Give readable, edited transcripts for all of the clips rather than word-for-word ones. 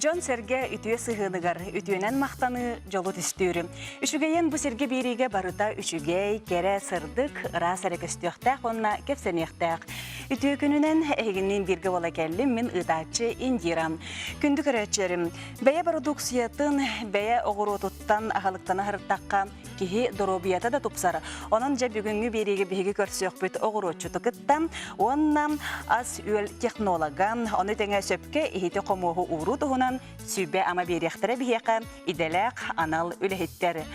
Дьон-сэргэ үтүө сыһыаныгар үтүөнэн махтаныы дьолу түстүүр. Үчүгэйин бу сиргэ биэриигэ барыта үчүгэй, кэрэ, сырдык, ыраас эрэ көстүөхтээх уонна кэпсэниэхтээх. Үтүө күнүнэн эһигинниин бииргэ буола кэллим мин ыытааччы Индира. Күндү көрөөччүлэрим, бэйэ бородууксуйатын бэйэ оҕуруотуттан аһылыктана сырыттахха киһи доруобуйата да тупсар. Онон дьэ бүгүҥҥү биэриигэ биһиги көрсүөхпүт оҕуруотчуту кытта уонна ас-үөл технолога, ону тэҥэ сөпкө иһити-хомуоһу ууруу туһунан сүбэ-ама биэриэхтэрэ биһиэхэ идэлээх анал үлэһиттэр.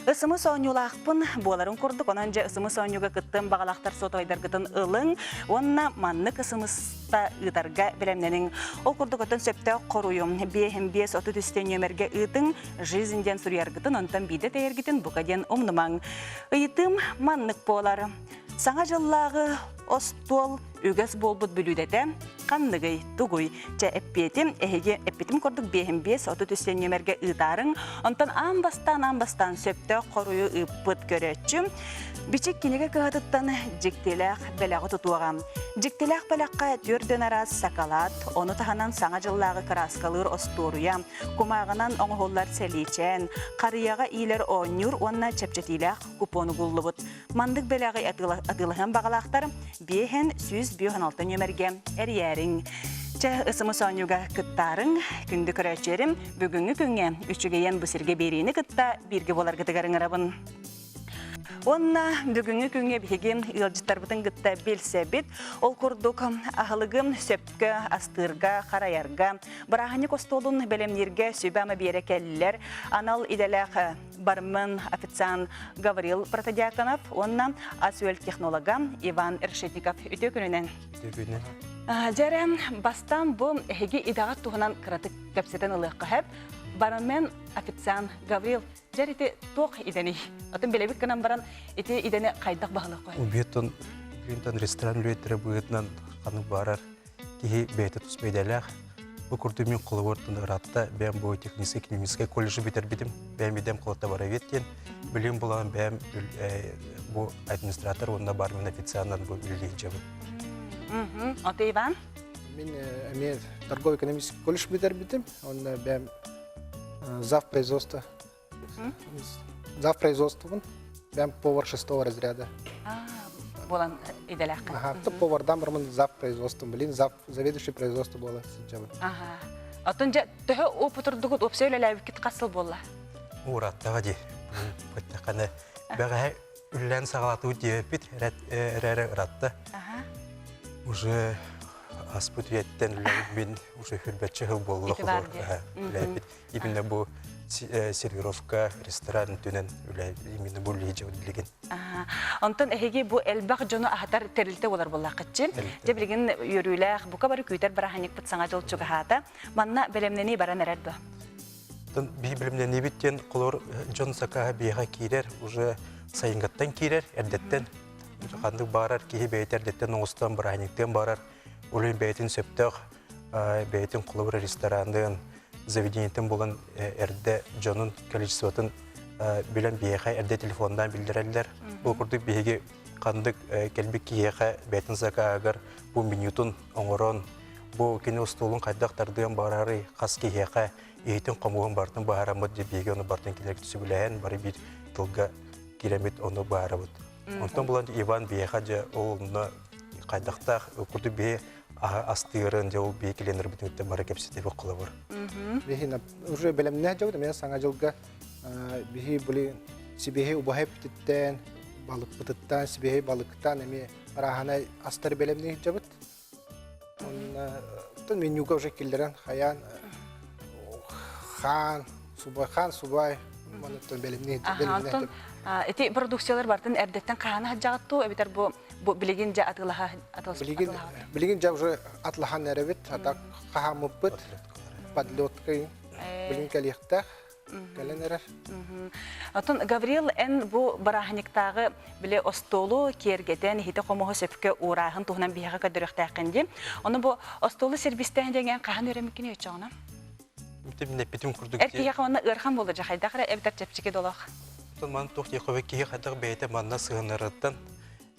Ысымыс оонньуулаахпын буоларын курдук, онон дьэ ысымыс оонньууга кыттыан баҕалаахтар сотойдаргытын ылыҥ уонна маннык ысымыста ыытарга бэлэмнэниҥ. Ол курдук оттон сөптөөх хоруйум 5 5 33 нүөмэргэ ыытыҥ, жизнь диэн суруйаргытын, онтон биирдэ тэйэргитин бука диэн умнумаҥ. Ыйытыым маннык буолар. Саҥа дьыллааҕы остуол үгэс буолбут бүлүүдэтэ ханныгый, тугуй? Чэ, эппиэтим, эһиги эппитим курдук биэһин биэс отут үс нүөмэргэ ыытаарыҥ. Онтон аан бастаан аан бастаан сөптөөх хоруйу ыыппыт көрөөччү Бичик кинигэ кыһатыттан дьиктилээх бэлэҕи тутуоҕа. Дьиктилээх бэлэххэ түөрдөн араас сакалаат, ону таһынан Саҥа дьыллааҕы кырааскалыыр остуоруйа, кумааҕынан оҥоһуллар сэлиичээн, харыйаҕа иилэр оонньуур уонна чэпчэтиилээх купон угуллубут. Маннык бэлэҕи атыылаһыан баҕалаахтар биэһин 156 нүөмэргэ эрийээриҥ. Чэ, ысымыс оонньууга кыттаарыҥ, күндү көрөөччүлэрим, бүгүҥҥү күҥҥэ үчүгэйэн бу сиргэ биэриини кытта бииргэ буоларгытыгар ыҥырабын. Уонна бүгүҥҥү күҥҥэ биһиги ыалдьыттарбытын кытта билсэбит. Ол курдук аһылыгым сөпкө астыырга, харайарга, бырааһынньык остуолун бэлэмнииргэ сүбэ-ама биэрэ кэллилэр. Анал идэлээх бармен официант Гаврил Протодьяконов уонна ас-үөл технолога Иван Решетников. Үтүө күнүнэн. Үтүө күнүнэн. Дьэрэ, бастаан бу эһиги идэҕит туһунан кыратык кэпсэтэн ылыахха сөп. Бармен официант Гаврил Дьэр ити туох идэний? Атын билэбит гынан баран ити идэни хайдах баһылыахха? Убиеттон Убиеттон ресторан үлэһиттэрэ быһыытынан ханнык баарар киһи бэйэтэ тус идэлээх. Бу курдук мин холобуртан ыраатта бэйэм бу техническэй экономическай колледжы бүтэрбитим. Бэйэм идэм холотта баравет диэн. Билим булан бэйэм бу администратор уонна бармен официаннан бу үлэлии сылдьабын. Аты Иван? Мин эмиэ торгово-экономический колледж бүтэрбитим. Онно бэйэм зав производства зав производствобун бэм повар шестого разряда буолан идэлээххин ага повардан бармын зав производством блин зав заведующий производство буола сылдьабын ага оттон дьэ төһө опытырдыгыт уопсай үлэлээбиккит хас сыл буолла уураттаҕа дии бэттэххинэ бэҕэһээ үлэлээн саҕалаатыбыт диэбиппит эрээри ыратта уже аспыт үйэттэн мин уже хүрбэччэ сыл буолла үлээппит именно бу сервировка ресторан түнэн үлэ именно бу үлэһи билигин Онтон эһиги бу элбэх дьону аһатар тэрилтэ буолар буоллааххытчы. Дьэ билигин үөрүүлээх бука бары күүтэр бырааһынньыкпыт саҥа дьыл чугаһаата. Манна бэлэмнэнии баран эрэр дуо? Оттон биһи бэлэмнэниибит диэн холор дьон сакааһа биһиэхэ киирэр уже сайыҥҥыттан киирэр эрдэттэн ханнык баарар киһи бэйэтэ эрдэттэн оҥостон бырааһынньыктыан баарар улин бэйэтин сөптөөх бэйэтин холобура ресторанын заведениетын булан эрдэ дьонун количествотын билэн биһиэхэ эрдэ телефоннаан биллэрэллэр ол курдук биһиги ханнык кэлбит киһиэхэ бэйэтин закааһыгар бу менютун оҥорон бу кини устуулун хайдах тардыан баарарый хас киһиэхэ иһитин-хомуоһун барытын быһаараммыт дьэ биһиги ону барытын кинилэргэ сөбүлэһэн бары биир тылга киирэммит ону быһаарабыт. Онтон булан Иван биһиэхэ дьэ ол онно хайдахтаах курдук биһи астыырын дьэ ол биһи клиеннэрбитин кытта бары кэпсэтиэбит холобур. Биһи уже бэлэмнээх дьабыт эмиэ саҥа дьылга биһи били сибиһи убаһай пититтэн балыкпытыттан сибиһи балыктан эмиэ арааһынай астары бэлэмниир дьабыт. Онно менюга уже киллэрэн хайаан хаан субай хаан субай манныттан бэлэмниир Антон ити продукциялар бартын эрдэттэн хаана хаджаҕыттуу эбитэр бу бу билигин дьэ атыылаһа билигин билигин дьэ уже атлахан эрэбит а так хаһааммыппыт подлеткой билин кэлиэхтээх кэлэн эрэр. Оттон Гаврил, эн бу бырааһынньыктааҕы били остуолу киэргэтэн, иһити-хомуһу сөпкө уурааһын туһунан биһиэхэ көрдөрүөхтээххин дии. Ону бу остуолу сервистээн диэн хаһан үөрэммиккиний оччоҕуна? Эппитим курдук. Эр киһиэхэ уонна ыарахан буолла дьэ хайдах эрэ эбэтэр чэпчэки да олох. Оттон маны туох диэххэ киһи хайдах бэйэтэ манна сыһынарыттан.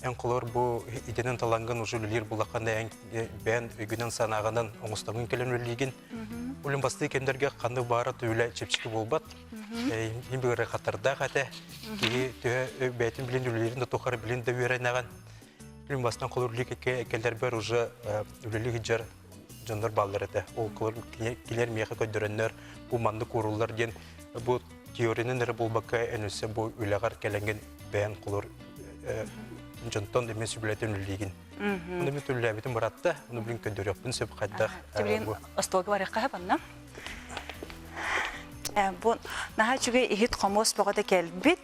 Эн холор бу идэнэн талангын уже үлэлиир буллаххына эн бэйэн өйгүнэн санааҕынан оҥостоҥҥун кэлэн үлэлиигин. Үлүн бастыы кэмнэргэ ханнык баара үлэ чэпчэки буолбат. Ин быгыры хаттардаах этэ. Киһи төһө бэйэтин билин үлэлиирин да тухары билин да үөрэнэҕин. Үлүн бастан холор үлэлии кэлэрбэр уже үлэлии сылдьар дьоннор бааллар этэ. Ол кинилэр миэхэ көрдөрөннөр бу маннык ууруллар диэн бу теориянан эрэ буолбакка эн өссө бу үлэҕэр кэлэҥҥин бэйэҥ холор дьонтон эмиэ сүбэлэтэн үлэлиигин. Ону мин үлэлээбитим быратта, ону билин көрдөрүөхпүн сөп хайдах. Билин остуолга барыахха сөп онно. Бу наһаа үчүгэй иһит хомуос бөҕөтө кэлбит.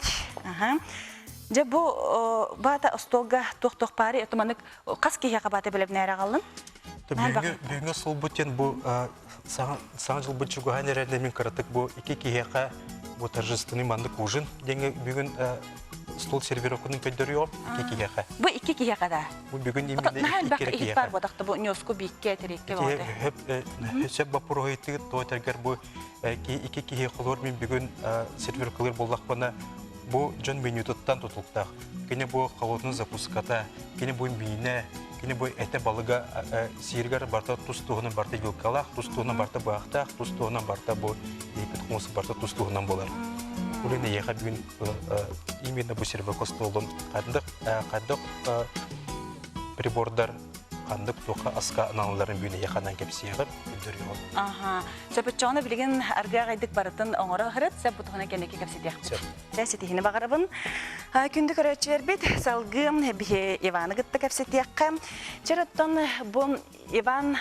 Дьэ бу баата остуолга туох-туох баары, это маннык хас киһиэхэ баата бэлэмнээри аҕаллын? Бүгүҥҥү суолбут диэн бу саҥа дьылбыт чугаһаан эрэринэ мин кыратык бу икки киһиэхэ бу торжественный маннык ужин диэҥҥэ бүгүн стол сервировкатын көрдөрүөҕүм икки киһиэхэ. Бу икки киһиэхэ да? Бу бүгүн именно икки эрэ киһиэхэ. Баар буотахта бу ньоску бииккэ тириккэ боҕото. Сөп боппуруоһуйтыгыт туо этэргэр бу икки киһи холуор мин бүгүн сервировкалыыр буоллахпына бу дьон менютуттан тутулуктаах. Кини бу холодный закуската, кини бу миинэ, кини бу этэ балыга сииргэр барта тус туһунан барта вилкалаах, тус туһунан барта быһахтаах, тус туһунан барта бу иипит хомус барта тус туһунан буолар. Улин эйиэхэ бүгүн именно бу сервер остуолун ханнык ханнык прибордар ханнык туохха аска аналларын бүгүн эйиэхэ анаан кэпсиэҕим, көрдөрүөҕүм. Аха. Сөпөччөҕүнэ билигин аргыа аҕайдык барытын оҥоро ыһырыт, сөп бу туһунан кэнники кэпсэтиэхпит. Чэ, ситиһини баҕарабын. Күндү көрөөччүлэрбит, салгыы биһи Иваны кытта кэпсэтиэххэ. Чэр оттон бу Иван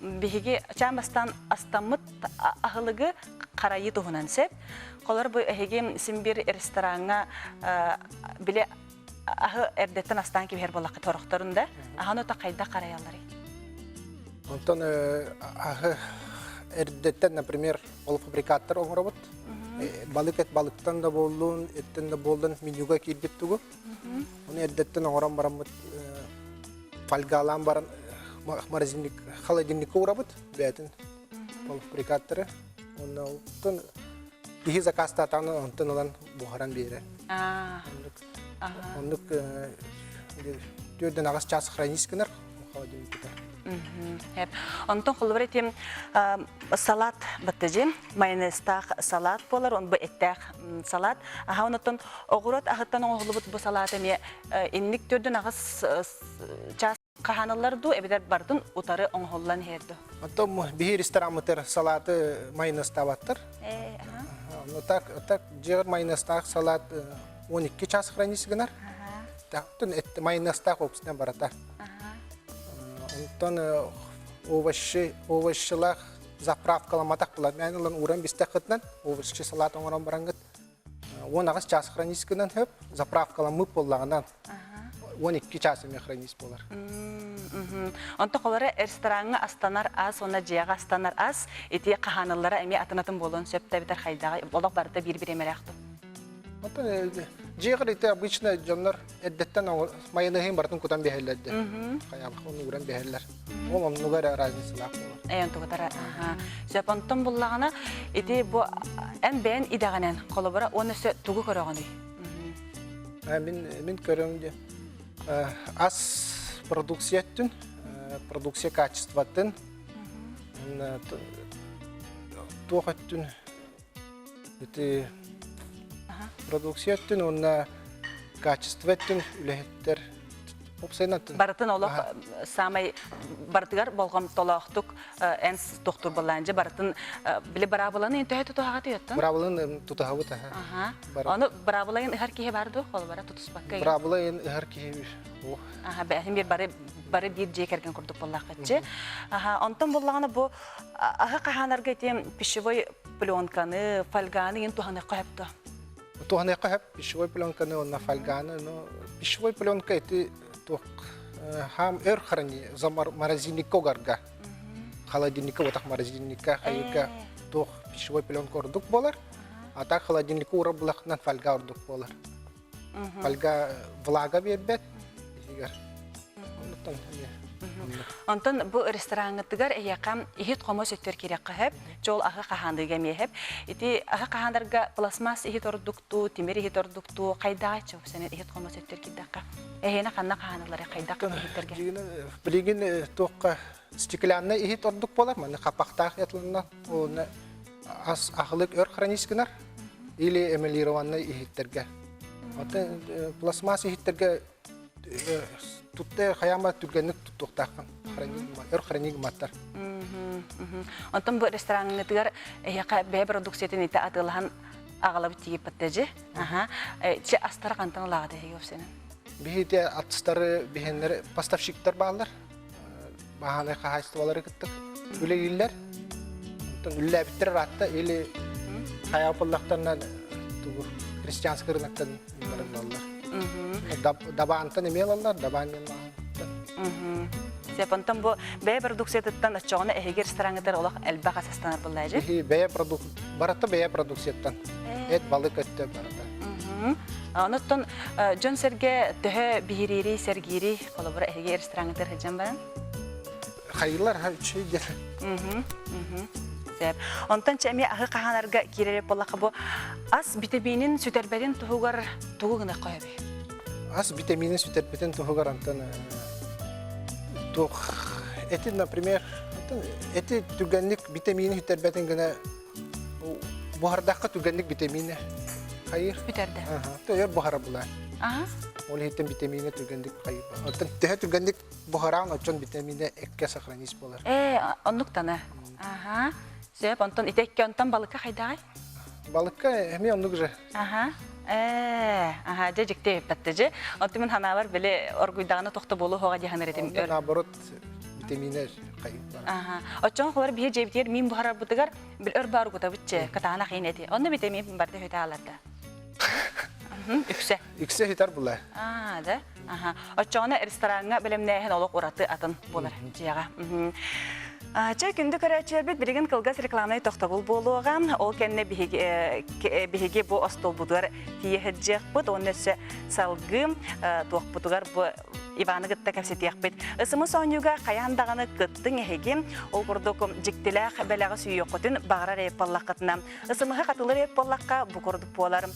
биһиги чаан бастаан астаммыт аһылыгы харайыы туһунан сөп. Холор бу эһиги син бир рестораҥҥа биле аһы эрдэттэн астаан кэбиһэр буоллахха торохторун да аһаны ота хайдах харайалларый? Онтон аһы эрдэттэн, например, полуфабрикаттар оҥоробут. Балык эт балыктан да буоллун, эттэн да буоллун менюга киирбит тугу. Оны эрдэттэн оҥорон бараммыт фольгалаан баран морозильник, холодильникка уурабыт бэйэтин полуфабрикаттары. Онно оттон киһи заказтаатаҕына онтон ылан буһаран биэрэр. Оннук 4-8 час хранить гынар холодильникта. Онтон холобур этим салат баттажи майонезтаах салат буолар, он бу эттээх салат. Аха онтон оҕуруот аһыттан оҥоһуллубут бу салат эмиэ инник төрдүн аҕыс час хаһааныллар дуу, эбэтэр бардын утары оҥоһуллан иһэр дуу? Оттон биһи рестораммытыр салаты майонезтаабаттар. Ну так, так дьиэҕэр майонезтаах салат 12 час хранить гынар. Оттон майонезтаах опсынан барата. Онтон овощи, овощилаах заправкаламатах буолар. Мен ылан ууран бистэххитинэн овощи салат оҥорон бараҥҥыт 18 час хранить гынан хөп, заправкаламмыт буоллаҕынан 12 час эмиэ хранить буолар. Онто холоро рестораҥҥа астанар ас уонна дьиэҕэ астанар ас ити хаһааныллара эмиэ атын-атын буолуон сөп да эбэтэр хайдаҕай олох барыта биир-биир эмэлээх дуо? Оттон дьиэҕэр ити обычно дьоннор эрдэттэн майонеһын барытын кутан биһэллэр де. Хайаабах оны уран биһэллэр. Ол оннуга эрэ разницалаах буолар. Эйэн тугутара. Сөп онтон буллаҕына ити бу эн бэйэн идэҕинэн холобура уонна өссө тугу көрөҕүнүй? Мин мин көрөм де ас продукцияттын, продукция качествотын, туох өттүн Ити продукция өттүн уонна качество өттүн үлэһиттэр уопсайынан Барытын олох саамай барытыгар болҕомтолоохтук эн тохтуур балаанжы барытын били быраабыланы төһө тутуһаҕа түйөттөн? Быраабылын тутуһабыт аха. Ону быраабылайын ыһар киһи бар дуо? Холобура тутуспакка. Быраабылайын ыһар киһи Аха, бэһин бир бары бары биир дьиэ кэргэн курдук буоллаххытчы. Аха, онтон буллаҕына бу аһы хаһаанарга ити пищевой пленканы, фольганы иин туһаныахха сөп дуо? Туһаныахха сөп пищевой пленканы уонна фольганы. Но пищевой пленка ити туох хаам өр храни за морозильникка угарга. Холодильникка отах морозильникка хайырга туох пищевой пленка ордук буолар. А так холодильникка уурар булахынан фольга ордук буолар. Фольга влага биэрбэт иһигэр. Оннуктан эмиэ. Онтон бу рестораҥҥытыгар эһиэхэ иһит-хомуос өттүгэр киириэххэ сөп, чол аһы хаһааныыга эмиэ сөп. Ити аһы хаһаанарга пластмасс иһит ордуктуу, тимир иһит ордуктуу, хайдаҕай чуопсанан иһит-хомуос өттүгэр киирдэххэ? Эһиэнэ ханна хаһааналлар, хайдах иһиттэргэ? Билигин туохха стеклянный иһит ордук буолар, манна хапахтаах ятылынна, уонна ас аһылык өр хранить гынар или эмалированный иһиттэргэ. Оттон пластмасс иһиттэргэ тутта хайаама түргэнник туттуохтааххын өр хранить гымматтар. Онтон бу рестораҥҥытыгар эһиэхэ бэйэ продукциятын ити атыылаһан аҕалабыт тиийиппэттэ Аха. Чи астары хантан ылаҕыт эһиги офсенен? Биһиги астары биһэннэр поставщиктар бааллар. Баһаанай хаһаайыстыбалары кыттык үлэлииллэр. Онтон үлэлээбиттэр ыраатта или хайаапыллахтарынан тугу христианский рыноктан ылаллар. Дабаантан эмиэ ылаллар, дабаан диэн Сөп, онтон бу бэйэ продукциятыттан оччоҕуна эһиги рестораҥҥытыгар олох элбэх ас астанар буоллаажы? Биһи бэйэ продукт барыта бэйэ продукцияттан. Эт, балык өттө барыта. Онуттан дьон-сэргэ төһө биһириирий, сэргиирий, холобура эһиги рестораҥҥытыгар сылдьан баран? Хайыылар үчүгэй диэн. Сөп. Онтон чэ эмиэ аһы хаһаанарга киирэр буоллахха бу ас битэмиинин сүтэрбэтин туһугар тугу гыныахха сөбүй? Ас битэмиинин сүтэрбитин туһугар онтон туох эти, например, эти түргэнник битэмиини сүтэрбэтин гына буһардахха түргэнник битэмиини хайыр. Бүтэрдэ. Өр буһара булаа. Ол иһиттэн битэмиини түргэнник хайыр. Оттон төһө түргэнник буһараан оччон битэмиинэ эккэ сохранить буолар. Ээ, оннуктана. Аха. Сөп, онтон ити эккэ онтон балыкка хайдаҕай? Балыкка эмиэ оннук же. Аха. Ээ, аха, дьэ дьикти эппэтте же. Онтон мин ханаабар били оргуйдаҕына тохто буолу хоҕа диһанар этим. Наоборот, витаминэ хайыт бар. Аха. Оччоҕо холор биһи дьиэбитигэр миин буһарарбытыгар бил өр баар угутабытчы, кытаанах иин эти. Онно витамин барда хүтэ ааларда. Үксэ. Үксэ хитар була. Аа, да. Аха. Оччоҕуна рестораҥҥа бэлэмнээһин олох ураты атын буолар дьиэҕэ. Чэ, күндү көрөөччүлэрбит, билигин кылгас рекламнай тохтобул буолуоҕа. Ол кэннэ биһиги, биһиги бу остуолбутугар тиийэ сылдьыахпыт. Уонна өссө салгыы туохпутугар бу Иваны кытта кэпсэтиэхпит. СМС оонньууга хайаан даҕаны кыттыҥ эһиги. Ол курдук дьиктилээх бэлэҕи сүүйүөххүтүн баҕарар эбит СМС хатылыр эбит буоллахха бу курдук буолар.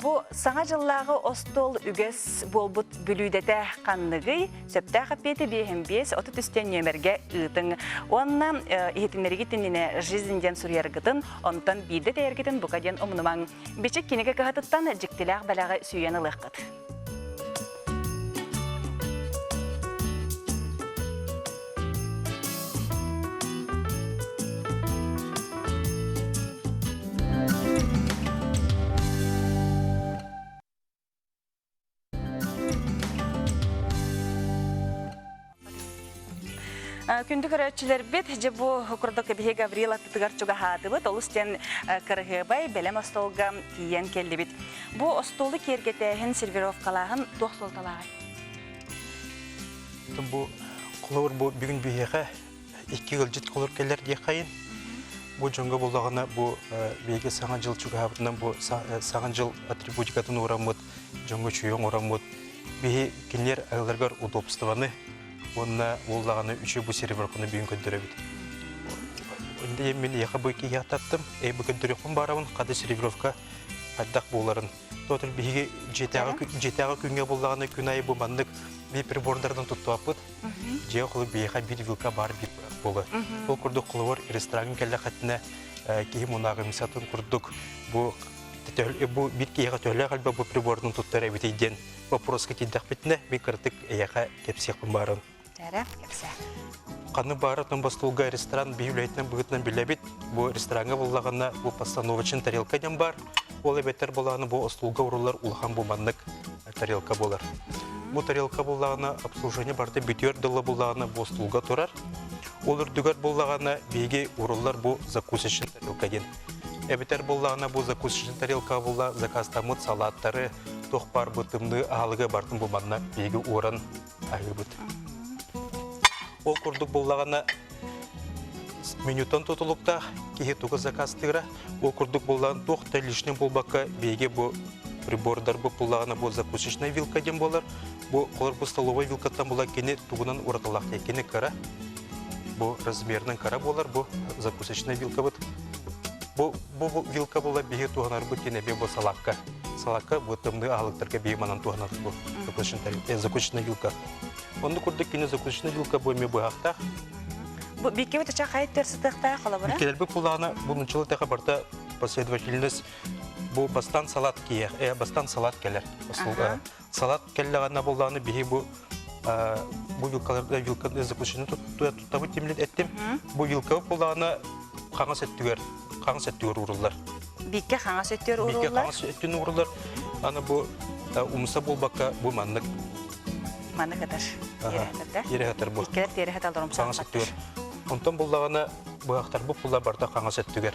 Бу саҥа дьыллааҕы остуол үгэс буолбут бүлүүдэтэ ханныгый? Сөптөөх эппиэти 55 33 нүөмэргэ ыытыҥ. Уонна иһитиннэригит иннинэ «Жизнь» диэн суруйаргытын, онтон биирдэ тэйэргитин бука диэн умнумаҥ. Бичик кинигэ кыһатыттан дьиктилээх бэлэҕи сүүйэн ылыаххыт. Күндү көрөөччүлэрбит, дьэ бу курдук биһи Гаврил аттытыгар чугаһаатыбыт. Олус диэн кырыһыабай бэлэм остуолга тиийэн кэллибит. Бу остуолу киэргэтээһин, сервировкалааһын туох суолталааҕый? Бу холобур бу бүгүн биһиэхэ икки ыалдьыт холор кэлэр диэххэйин. Бу дьоҥҥо буоллаҕына бу биһиги Саҥа дьыл чугаһаабытынан бу Саҥа дьыл атрибутикатын уураммыт, дьоҥҥо үчүгэй оҥороммут биһи кинилэр айыларыгар удобствоны уонна буоллаҕына үчүгэй бу сервировканы бүгүн көрдөрөбүт. Инде мин эйиэхэ бу киһиэхэ таттым, эй бу көрдөрүөхпүн баарабын, хата сервировка хайдах буоларын. Тотал биһиги дьиэтээҕи күҥҥэ буоллаҕына күн аайы бу маннык биир прибордардан туттубаппыт. Дьиэ холу биһиэхэ биир вилка баар биир буолар. Ол курдук холобур рестораҥҥа кэллэххитинэ киһи мунааҕымсатын курдук бу бу биир киһиэхэ төһөлөөх элбэх бу прибордун туттар эбитий диэн вопроска киирдэхпитинэ мин кыратык эйиэхэ кэпсиэхпин баарын. Эрэ, кэпсээ. Ханны баара Томбостуулга ресторан биһи үлэһитинэн быһыытынан билэбит. Бу рестораҥҥа буллаҕына бу постановочный тарелка диэн баар. Ол эбэтэр булааны бу остуолга уруллар улахан бу маннык тарелка буолар. Бу тарелка буллаҕына обслуживание барыта бүтүөр дылы буллаҕына бу остуолга турар. Ол үрдүгэр буллаҕына биһиги уруллар бу закусочный тарелка диэн. Эбэтэр буллаҕына бу закусочный тарелка булла заказтаммыт салааттары туох баар бу тымныы аһылыгы барытын бу манна биһиги ууран аһыыбыт. Ол курдук буллаҕына менютан тутулуктаах киһи тугу заказтыыра, ол курдук буллаҕын туох да лишний буолбакка биһиги бу. Прибордар бу пуллаҕына бу закусочная вилка диэн буолар. Бу холор бу столовой вилкаттан була кини тугунан уратылаах кини кыра. Бу размерынан кыра буолар бу закусочная вилкабыт. Бу бу вилка була биһи туһанарбыт кини бу салакка. Салакка бу тымныы аһылыктарга биһи манан туһанар бу закусочная вилка. Онну курдук кини закусочная вилка бу эмиэ быһахтаах. Бу биккебит оча хайт сытыахтаах холобура? Биккелербит кулаана бу мунчалы тэхэ барта последовательность бу бастан салат киэх, э, бастан салат келер. Салат келлеҕинэ буллааны биһи бу бу вилкаларда вилканы закусочный туттабыт тимлин эттим. Бу вилка буллааны хаҥас өттүгэр хаҥас өттүгэр ууруллар. Бикке хаҥас өттүгэр ууруллар. Бикке хаҥас өттүн ууруллар. Аны бу умса буолбакка бу маннык Маннык ытар. Тиэрэ хатар бу. Иккилэр тиэрэ хаталлар умса. Хаҥас өттүгэр. Онтон буллаҕына быһахтарбыт булла барда хаҥас өттүгэр.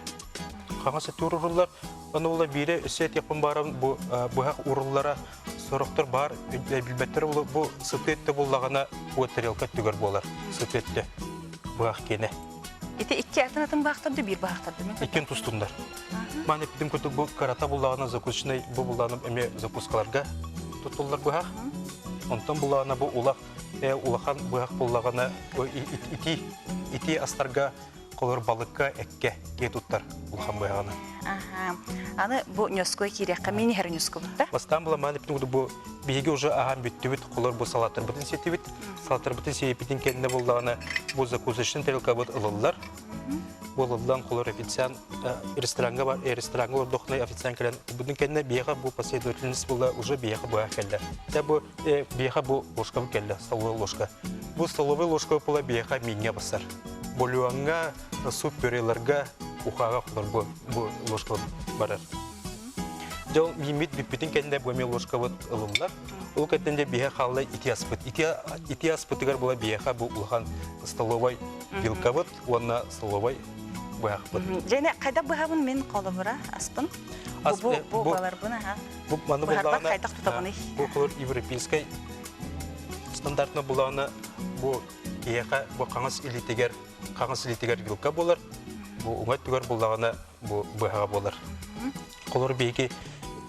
Хаҥас өттүгэр уруллар. Аны була биирэ өссө этиэхпин баарым бу быһах уруллара сорохтор баар билбэттэр бу сыты өттө буллаҕына бу тарелка өттүгэр буолар. Сыты өттө быһах киэнэ. Ити икки атын атын баахтарды биир баахтарды мен Иккин тустундар. Маны эппитим курдук бу кырата буллаҕына закусочный бу буллаҕына эмиэ закускаларга туттуллар быһах. Онтон буллаҕына бу улах улахан быһах буллаҕына ити ити астарга холор балыкка экке киэ туттар улахан быһаҕына. Аны бу ньоскуой киириэххэ мин иһэр ньоскубут да? Бастаан буламаан эппитим курдук бу биһиги уже аһаан бүттүбүт, холор бу салаттарбытын сиэтибит. Салаттарбытын сиэппитин кэннэ буллаҕына бу закусочный тарелкабыт ылыллар. Бу ылыллан холор официант рестораҥҥа бар рестораҥҥа олордоххуна официант кэлэн бутун кэннэ биһиэхэ бу последовательность була уже биһиэхэ быһа кэллэ. Дьэ бу биһиэхэ бу ложкабыт кэллэ, столовая ложка. Бу столовая ложка була биһиэхэ мииҥҥэ бассар. Бульоҥҥа, суп пюреларга, ухаҕа холор бу, бу ложка барар. Дьэ ол мииммит бүппүтүн кэннэ бу эмиэ ложкабыт ылыллар. Ол кэннэ дьэ биһиэхэ хаалла ити аспыт. Ити, ити аспытыгар була биһиэхэ бу улахан столовай вилкабыт уонна столовай быһахпыт. Дьэне хайда быһабын мин холобура аспын. Бу бу баларбын аха. Бу маны буллаҕына хайдах тутабыный? Бу холор европейскай стандартына булаҕына бу киһиэхэ бу хаҥас илиитигэр хаҥас илиитигэр вилка буолар. Бу уҥа өттүгэр буллаҕына бу быһаҕа буолар. Холор биһиги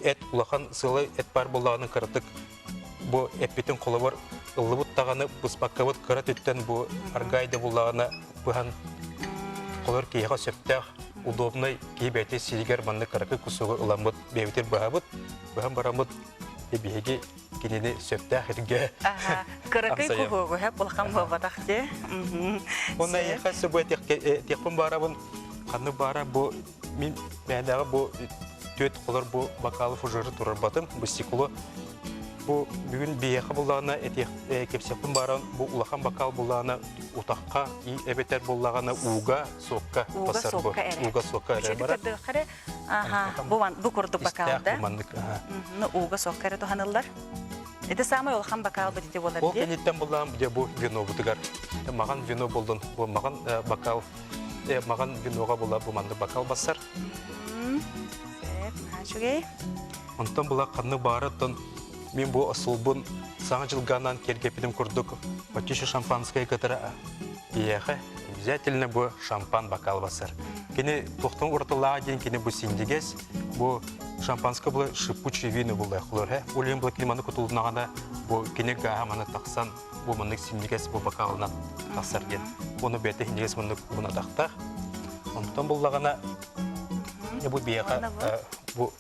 эт улахан сыалай эт баар буоллаҕына кыратык бу эппитин холобор ыллыбыт даҕаны быспаккабыт кыра түттэн бу аргайда буллаҕына быһан холор киһиэхэ сөптөөх удобнай киһи бэйэтэ сиригэр маннык кыракый кусугу ыламмыт бэйэбитин быһабыт быһан бараммыт биһиги кинини сөптөөх иргэ кыракый куһуогу һэп улахан буолбатах дии Онно эйиэхэ сөбү этиэхпин баарабын ханнык баара бу мин мээнэҕэ бу түөт холор бу бокалы фужеры турарбатым бу стекло бу бүгүн биһиэхэ буллаҕына этиэх кэпсиэхпин бааран бу улахан бокал буллаҕына утахха и эбэтэр буллаҕына ууга суокка ууга суокка эрэ ууга суокка эрэ барар Аха, бу бу курдук бокал да. Маннык. Ну ууга суокка эрэ туһаныллар. Это самый улахан бокал бит буолар Ол кэнниттэн буллаам дьэ бу винобутугар маҕан вино булдун бу маҕан бокал маҕан виноға була бу маннык бокал бассар. Сөп, үчүгэй. Онтон була ханнык баарыттан мин бу асылбын саҥа дьылгаанан киэргэппитим курдук почти шампанское кытары биһиэхэ обязательно бу шампан бокал басар. Кини туохтан уратылааҕа диэн кини бу синдигес, бу шампанское була шипучий вино була холор хэ. Ол була кини маны кутулуннаҕына бу кини гааһа маны тахсан бу маннык синдигес бу бокалынан тахсар диэн. Оны бэйэтэ синдигес маннык унатахтаах. Онтон буллаҕына бу биһиэхэ бу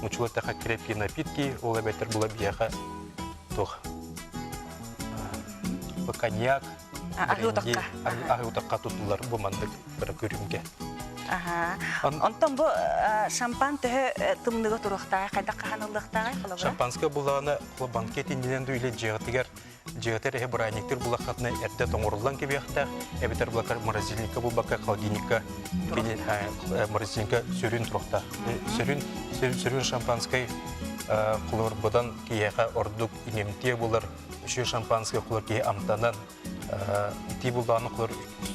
мучулатаха крепкие напитки, ол эбэтэр була биһиэхэ туох коньяк, Аһыы утахха. Аһыы утахха тутуллар бу маннык бары көрүҥгэ. Онтон бу шампан төһө тымныга туруохтааҕый, хайдах хаһаныллыахтааҕый холобура? Шампанское буллаҕына банкет иннинэн ду или дьиэҕитигэр дьиэҕитэр эһи бырайниктыр булаххатына эрдэ тоҥоруллан кэбиэхтээх, эбэтэр булакар морозильникка булбакка холодильникка морозильникка сүрүн туруохтаах. Сүрүн сүрүн шампанскай холобурбутан киһиэхэ ордук иҥэмтиэ булар үчүгэй шампанское холор киһи амтанан итии буллаҕына холор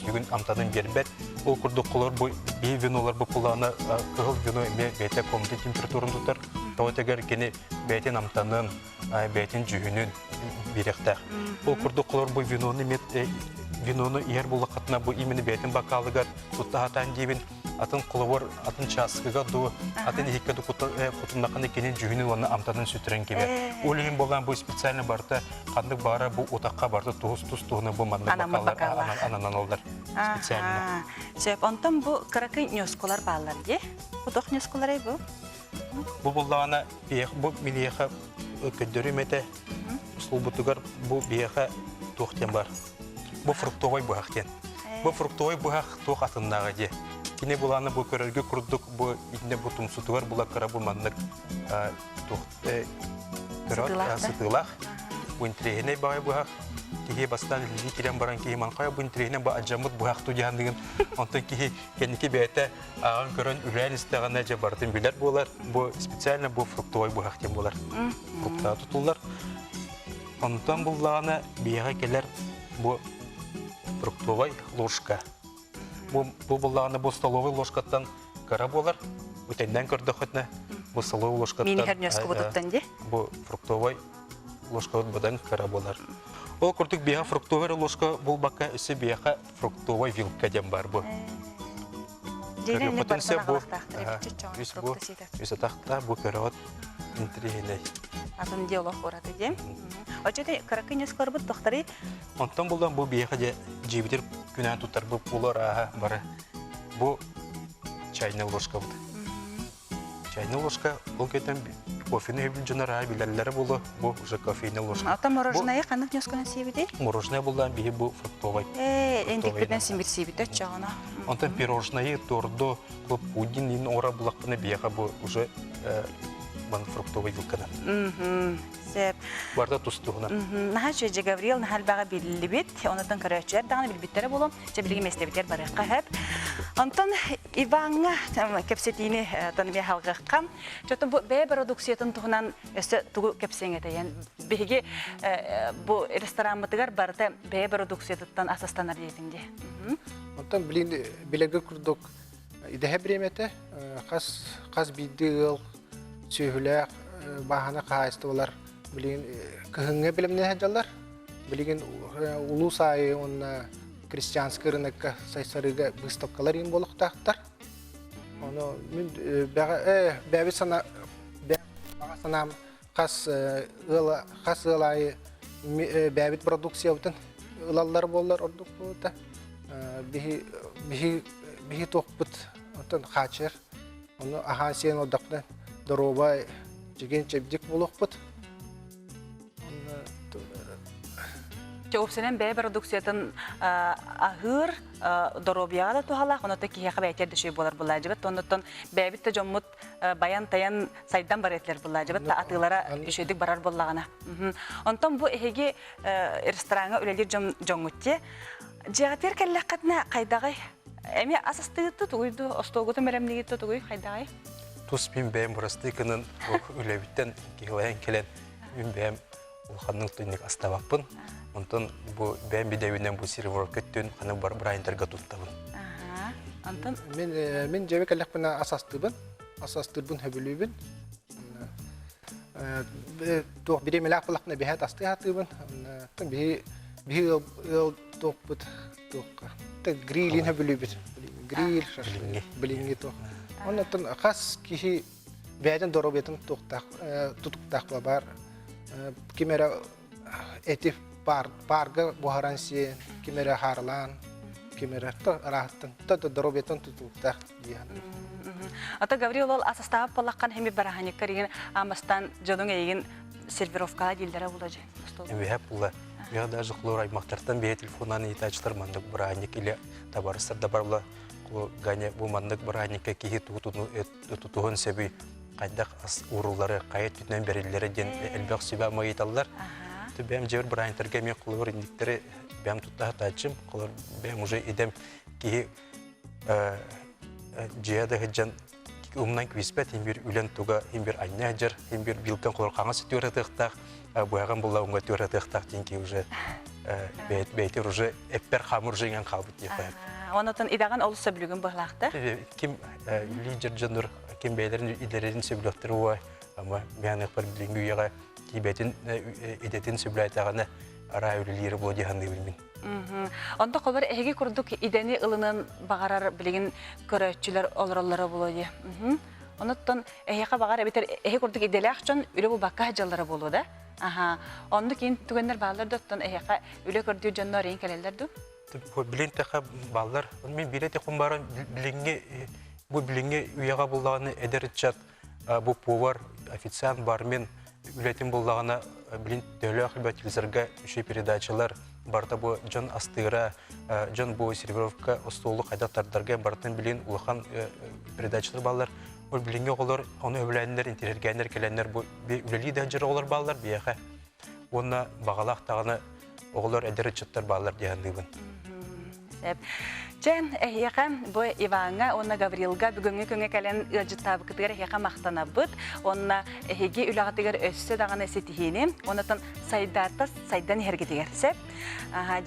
бүгүн амтанын биэрбэт. Ол курдук холор бу биһи винолар бу кулаана кыһыл вино эмиэ бэйэтэ комната температурын тутар. Тоҕо тегер кини бэйэтин амтанын, бэйэтин дьүһүнүн биэриэхтээх. Ол курдук холор бу винону эмиэ винону иһэр буллаххытына бу именно бэйэтин бокалыгар тутта сатаан диибин. Атын холобур, атын чааскыга ду, атын иһиккэ ду кутуннахына кини дьүһүнүн уонна амтанын сүтэрэн кибэ. Ол иһин буолан бу специально барыта ханнык баара бу утахха барыта туһус тус туһуна бу маннык бакаллар ананаллар специально. Сөп, онтон бу кыракый ньоскулар бааллар дии. Бу туох ньоскуларай бу? Бу буллаҕына бу милиэхэ көрдөрүүм этэ. Услуубутугар бу биһиэхэ туох диэн бар. Бу фруктовай быһах диэн. Бу фруктовай быһах туох атыннааҕа дии. Кини булааны бу көрөргө курдук бу итинэ бу тумсутугар була кыра бу маннык туох сытыылаах. Бу интириэһинэй баҕайы быһах. Киһи бастаан илии кирэн баран киһи манхайа бу интириэһинэй бу адьаммыт быһах тудьаанныгын онтон киһи кэнники бэйэтэ ааҕан көрөн үлээн истэҕинэ дьэ барытын билэр буолар. Бу специально бу фруктовай быһах диэн буолар. Фруктаҕа тутуллар. Онтон буллаҕына биһиэхэ кэлэр бу фруктовай ложка. Бу, бу буллаҕына бу столовай ложкаттан кыра буолар. Бу тэннэн көрдөххүтүнэ бу столовай ложкаттан Мини дии. Бу фруктовай ложкабыт быдан кыра буолар. Ол курдук биһиэхэ фруктовай ложка булбакка өссө биһиэхэ фруктовай вилка диэн бар бу. Көрүөххүтүн сөп бу. Үс бу үс атахта бу көрөҕүт интириэһинэй. Атын диалог ураты диэн. Оччото кыракый ньускаларбыт тохтары Онтон булан бу биһиэхэ дьэ дьиэбитир күнээн туттарбыт буолар ааһа бары. Бу чайная ложкабыт. Чайная ложка ол кэтэн кофены сөбүл дьонор аайы билэллэрэ буолуо бу уже кофейная ложка. Ата мороженое ханнык ньусканан сиэбитий? Мороженое буллаан биһи бу фруктовай. Ээ, энтикпитинэн симир сиэбитэ оччоҕуна. Онтон пирожное, торду, пудинг ин ора булахпына биэхэ бу уже ман фруктовый вилканан. Сөп. Барда тустуһунан. Наһаа үчүгэй Гаврил наһаа элбэҕи биллибит. Онотон көрөөччүлэр даҕаны билбиттэрэ буолуом. Чэ билигин миэстэбитигэр барыахха сөп. Онтон Иваҥҥа кэпсэтиини тон эмиэ халҕыахха. Чотон бу бэйэ бородууксуйатын туһунан өссө тугу кэпсиэҥ этэйэн. Биһиги бу рестораммытыгар барыта бэйэ бородууксуйатыттан ас астанар диэтиҥ дии. Онтон билин билэргэ курдук идэһэ бириэмэтэ хас хас биирдии ыал сүөһүлээх бааһына хаһаайыстыбалар билигин кыһыҥҥы бэлэмнэһэ сылдьаллар. Билигин улуус аайы уонна крестьянскай рынокка сайсарыыга быыстапкалар иин буолуохтаахтар. Ону мин бэйэбит сана баҕа санаам хас ыал хас ыал аайы бэйэбит продукциябытын ылаллар буоллар ордук буолута. Биһи биһи биһи туохпут оттон хаачыар Ону аһаан сиэн олордохпуна доруобай, чэгиэн-чэбдик буолуохпут. Чэ, уопсайынан бэйэ продукциятын аһыыр доруобуйаҕа да туһалаах, онон киһиэхэ бэйэтигэр да үчүгэй буолар булаадьыбат. Оннуттан бэйэбит да дьоммут баян-тайан сайдан барар этилэр булаадьыбат да атыылара үчүгэйдик барар буоллаҕына. Онтон бу эһиги рестораҥҥа үлэлиир дьон дьоҥҥут дии. Дьиэҕитигэр кэллэххитинэ хайдаҕый? Эмиэ ас астыгыт тугуй дуу, остуолгутун бэлэмниигит тугуй, хайдаҕый? Тус мин бэйэм бырастыы гынан үлэбиттэн киһилэйэн кэлэн мин бэйэм улаханнык түннүк астабаппын. Онтон бу бэйэм бидэбинэн бу серверка өттүн ханы бар брайнтерга туттабын. Онтон мин мин дьиэбэ кэллэхпинэ ас астыыбын. Ас астыырбын сөбүлүүбүн. Туох бириэмэлээх буоллахпына биһээт астыы сатыыбын. Биһи биһи ыал ыал туохпут туохха грилин сөбүлүүбүт. Гриль, шашлык, билиҥҥи туох. Оннуттан хас киһи бэйэтин доруобуйатын туохтаах тутуктаах баар ким эрэ эти паарга буһаран сиэн, ким эрэ хаарылаан, ким эрэ арааһыттан доруобуйатын тутулуктаах дии саныыбын. Ата Гаврил ол ас астаабыт буоллаххын хими бараһаньыккар игин аамастан дьонуҥ эйигин сервировкаҕа дииллэрэ була дьэ. Үһэ була. Я даже хлор аймактартан бэйэ телефоннан ыйытааччылар маннык бырааһынньык или табаарыстар да барла Ганя бу маннык бырааһынньыкка киһи тутуһун сөбүй хайдах ас ууруллары хайа өттүнэн бэриллэрэ диэн элбэх сүбэ ыйыталлар. Бэйэм дьиэбэр бырааһынньыктарга эмиэ холобур инниктэри бэйэм тутта сатааччым. Холобур бэйэм уже идэм киһи дьиэ да сылдьан умнан күүспэт иһин биир үлэн туга иһин биир анньа сылдьар иһин биир вилкан холор хаҥас өттүгэр ытыахтаах быһаҕын булла уҥа өттүгэр ытыахтаах диэн киһи уже бэйэтигэр уже эппэр хаамыр уже иҥэн хаалбыт диэххэ Онотон идэҕин олус сөбүлүгүн быһылаахта. Ким лидер дьоннор ким бэйэлэрин идэлэрин сөбүлүөхтэр уа. Ама мианыахпар билиҥҥи үйэҕэ киибэтин идэтин сөбүлээтэҕинэ араа үлэлиирэ буолуо дии саныыбын мин. Онто холор эһиги курдук идэни ылынан баҕарар билигин көрөөччүлэр олороллоро буолуо дии. Онуттан эһиэхэ баҕар эбэтэр эһи курдук идэлээх дьон үлэ булбакка сылдьаллара буолуо да? Аха. Оннук иин түгэннэр бааллар да оттон эһиэхэ үлэ көрдүүр дьоннор иин кэлэллэр дуу? Билин тэхэ бааллар. Мин биирэ тихун баран билиҥҥи бу билиҥҥи үйэҕэ буллаҕына эдэр ыччат бу повар, официант, бармен үлэтин буллаҕына билин төһөлөөх телевизорга үчүгэй передачалар барыта бу дьон астыыра, дьон бу сервировка остуолу хайдах тардарга барытын билин улахан передачалар бааллар. Ол билиҥҥи оҕолор ону өбүлээннэр, интириэргээннэр кэлэннэр бу үлэлии да сылдьар оҕолор бааллар биһиэхэ. Уонна баҕалаах даҕаны оҕолор эдэр ыччаттар бааллар дии саныыбын. Сөп. Чэ, эһиэхэ бу Иваҥҥа уонна Гаврилга бүгүҥҥү күҥҥэ кэлэн ыалдьыттаабыккытыгар эһиэхэ махтанабыт уонна эһиги үлэҕитигэр өссө даҕаны ситиһиини уонна сайдаата сайдан иһэргитигэр сөп.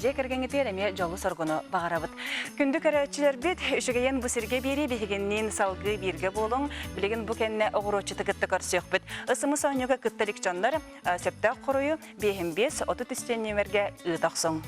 Дьиэ кэргэҥҥитигэр эмиэ дьолу-соргуну баҕарабыт. Күндү көрөөччүлэрбит, үчүгэйин бу сиргэ биэрии биһигинниин салгыы бииргэ буолуҥ. Билигин бу кэннэ оҕуруотчуту кытта көрсүөхпүт. Ысымыс оонньууга кытта илик дьоннор сөптөөх хоруйу биэһин биэс 33 нүөмэргэ ыыта охсуҥ.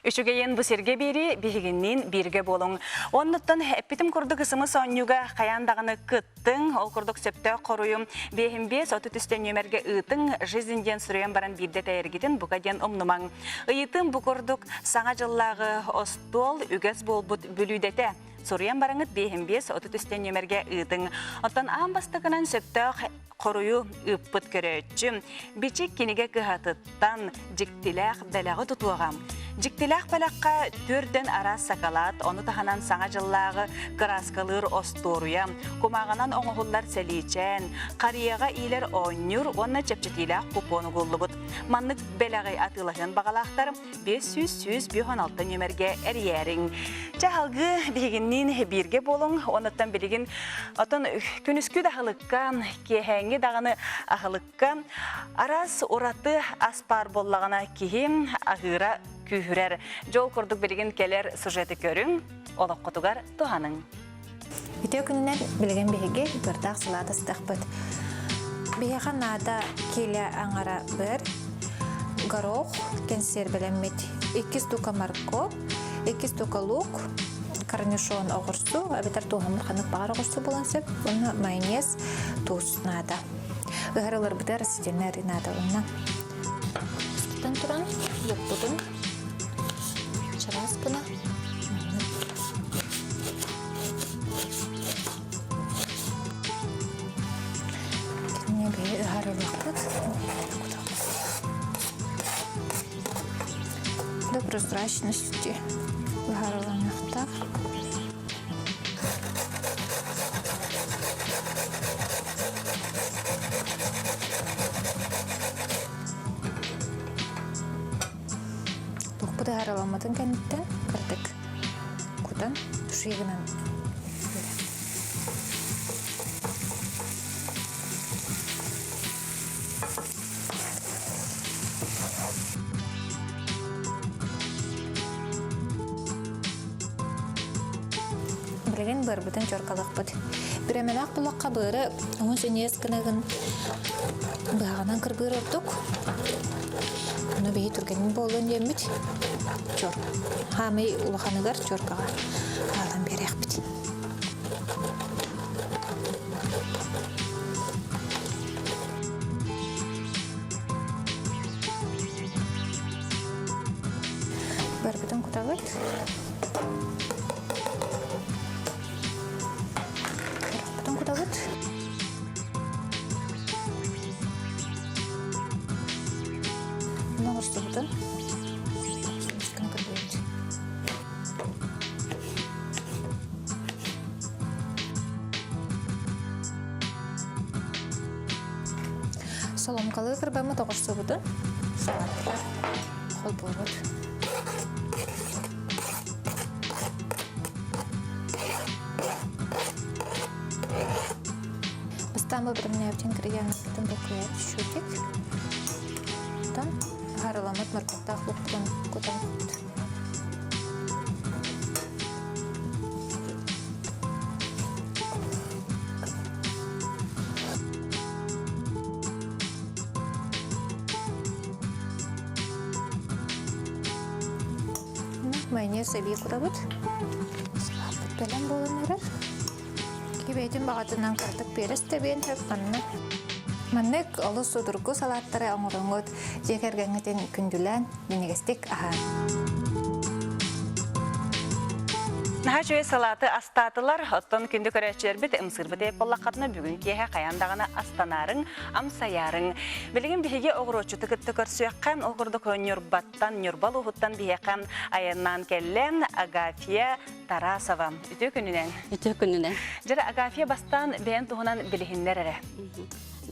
Үчүгэйин бу сиргэ биэрии биһигинниин бииргэ буолуҥ. Оннуттан эппитим курдук ысымыс оонньууга хайаан даҕаны кыттыҥ, ол курдук сөптөөх хоруйум биэһин биэс 33 нүөмэргэ ыытыҥ, жизнь диэн суруйан баран биирдэ тэйэргитин бука диэн умнумаҥ. Ыйытыым бу курдук Саҥа дьыллааҕы остуол үгэс буолбут бүлүүдэтэ. Суруйан бараҥыт биэһин биэс 33 нүөмэргэ ыытыҥ. Оттон аан бастакынан сөптөөх хоруйу ыыппыт көрөөччү Бичик кинигэ кыһатыттан дьиктилээх бэлэҕи тутуоҕа. Дьиктилээх бэлэххэ түөртэн араас сакалаат, ону таһынан Саҥа дьыллааҕы кырааскалыыр остуоруйа, кумааҕынан оҥоһуллар сэлиичээн, харыйаҕа иилэр оонньуур уонна чэпчэтиилээх купон угуллубут. Маннык бэлэҕи атыылаһыан баҕалаахтар 500 156 нүөмэргэ эрийээриҥ. Чэ, салгыы биһигинниин бииргэ буолуҥ. Онуттан билигин отон күнүскү да аһылыкка, киэһээҥҥи даҕаны аһылыкка араас ураты ас баар буоллаҕына киһи аһыыра күүһүрэр. Дьол курдук билигин кэлэр сюжеты көрүҥ, олоххутугар туһаныҥ. Үтүө күнүнэн билигин биһиги бырдаах салаат астахпыт. Биһиэхэ наада киилэ аҥара быр, горох, кэнсиэрбэлэммит, икки штука морковь, икки штука лук, корнишон оҕурсу, эбэтэр тууһаммыт ханнык баҕар оҕурсу буолан сөп, уонна майонез, туус наада. Ыһарыларбытыгар растительнай арыы наада уонна. Устан туран лукпутун чараас гына Кинини бэйэ ыһаарылыахпыт. До прозрачности ыһаарыланыахтаах. Туохпут ыһаарыламмытын кэнниттэн кырдык кутан туши гынан Билигин быарбытын чоркалыахпыт. Бүрэмэлээх булахха быары уһун синьиэс гынагын быһаҕынан кырбыыр ордук. Ону биһи түргэнин буолуон диэммит чор. Хаамый улаханыгар чоркаҕа хаалан биэриэхпит. Барбытын кутабыт. Потом кутабыт. Оҥорсубутун кырбыйбыт. Соломкалыы кырбаммыт оҕурсубутун салатка холбуубут. Бастаан. Бастаан бу бэлэмнээбит ингредиеннарбытын буккуйа түшүтик. Оттон харыламмыт моркуоптаах луктун кутабыт. Майонез эбии кутабыт. Салааппыт бэлэм буолан эрэр. Кибэйтин баҕатынан кыратык перец тэбиэн сөп манна. Маннык олус судургу салааттары оҥороҥҥут дьиэ кэргэҥҥитин күндүлээн, минньигэстик аһаан. Наһаа үчүгэй салааты астаатылар. Оттон күндү көрөөччүлэрбит ымсыырбыт эбит буоллаххытына бүгүн киэһэ хайаан даҕаны астанаарыҥ, амсайаарыҥ. Билигин биһиги оҕуруотчуту кытта көрсүөххэ, ол курдук Ньурбаттан, Ньурба улууһуттан биһиэхэ айаннаан кэллэ Агафья Тарасова. Үтүө күнүнэн. Үтүө күнүнэн. Дьэ, Агафья бастаан бэйэн туһунан билиһиннэр эрэ.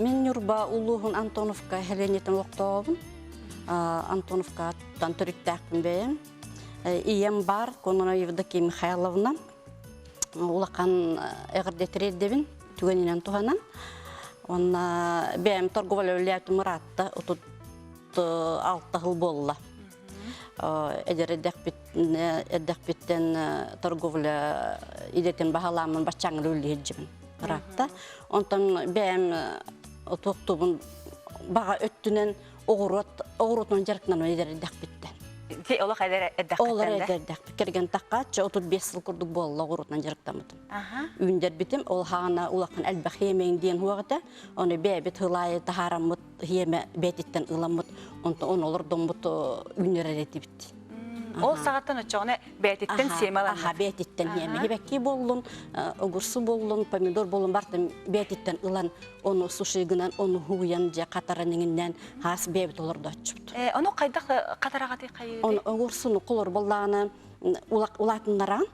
Мин Ньурба улууһун Антоновка сэлиэнньэтин олохтообун. Антоновкаттан төрүттээхпин бэйэм. Ийэм бар, Кононова Евдокия Михайловна. Улахан эҕэрдэ тириэрдэбин, түгэнинэн туһанан. Онна бэйэм торговля үлэлээтим ыраатта, 36 сыл буолла. Эдэр эрдэхпиттэн торговля идэтин баһалааммын баччааҥҥа үлэлиһирдьибин ыраатта. Онтон бэйэм туохтуубун баҕа өттүнэн оҕуруот оҕуруотунан дьарыктанан эдэр эрдэхпиттэн. Ти олох эдэр эрдэххиттэн Олор эдэр эрдэхпит. Кэргэн таххааччы 35 сыл курдук буолла оҕуруотунан дьарыктаммытым. Үүндэрбитим ол хаана улахан элбэх иэмэйин диэн хуох этэ. Ону бэйэбит хылаайы таһаараммыт иэмэ бээтиттэн ыламмыт, онтон ону олордоммут үүннэрэр этибит. Ол саҕаттан оччоҕуна бээтиттэн сиэмэ ыланнар. Аха, бээтиттэн сиэмэ. Хибэкки боллун, огурсу боллун, помидор боллун бартын бээтиттэн ылан, ону суши гынан, ону хуйан дьэ хатаран иҥиннээн хаас бэйэбит олордооччубут. Ону хайдах хатараҕатый хайыырый? Ону огурсуну холор боллааны улаатыннаран,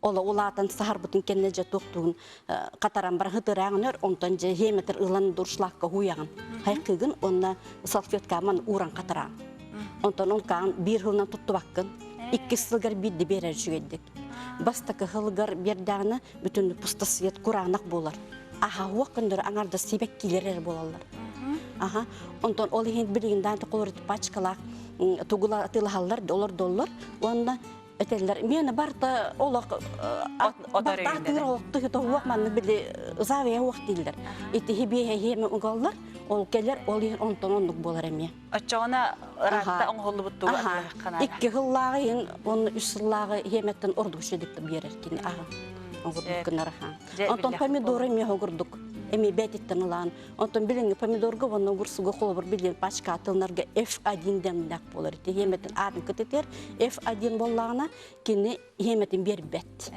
Ола улаатан саһарбытын кэннэ дьэ туохтуун хатаран бар хытыраан өр, онтон дьэ хиэметр ылан дуршлакка хуйаҕын. Хайкыгын онна салфеткаман ууран хатараан. Онтон онкаан биир сылынан туттубаккын. Иккис сылгар биирдэ биэрэр үчүгэйдик. Бастакы сылгар биэрдэҕинэ бүтүн пустосвет кураанах буолар. Аха уох күндөрү аҥарда сибэккилэр эрэ буолаллар. Аха. Онтон ол иһин билигин даан толору пачкалаах тугула атыылаһаллар, олордоллор. Уонна этэллэр миэнэ барта олох атыыр олохту тоһуох маннык били завия уох дииллэр итиһи биэһэ хиэме угаллар ол кэлэр ол иһин онтон оннук буолар эмиэ оччоҕуна ыраатта оҥоһуллубут тугу икки сыллааҕы иһин уонна үс сыллааҕы хиэмэттэн ордук үчүгэйдик биэрэр кини аха оҥордук гынар аха онтон помидоры эмиэ огурдук эмиэ бээтиттэн ылаан Онтон билиҥҥи помидорга уонна огурсуга холобур билиэн пачка атылынарга F1 дэмнээх буолар. Ити хиэмэтин аатын кытытыар F1 буоллаҕына кини хиэмэтин биэрбэт.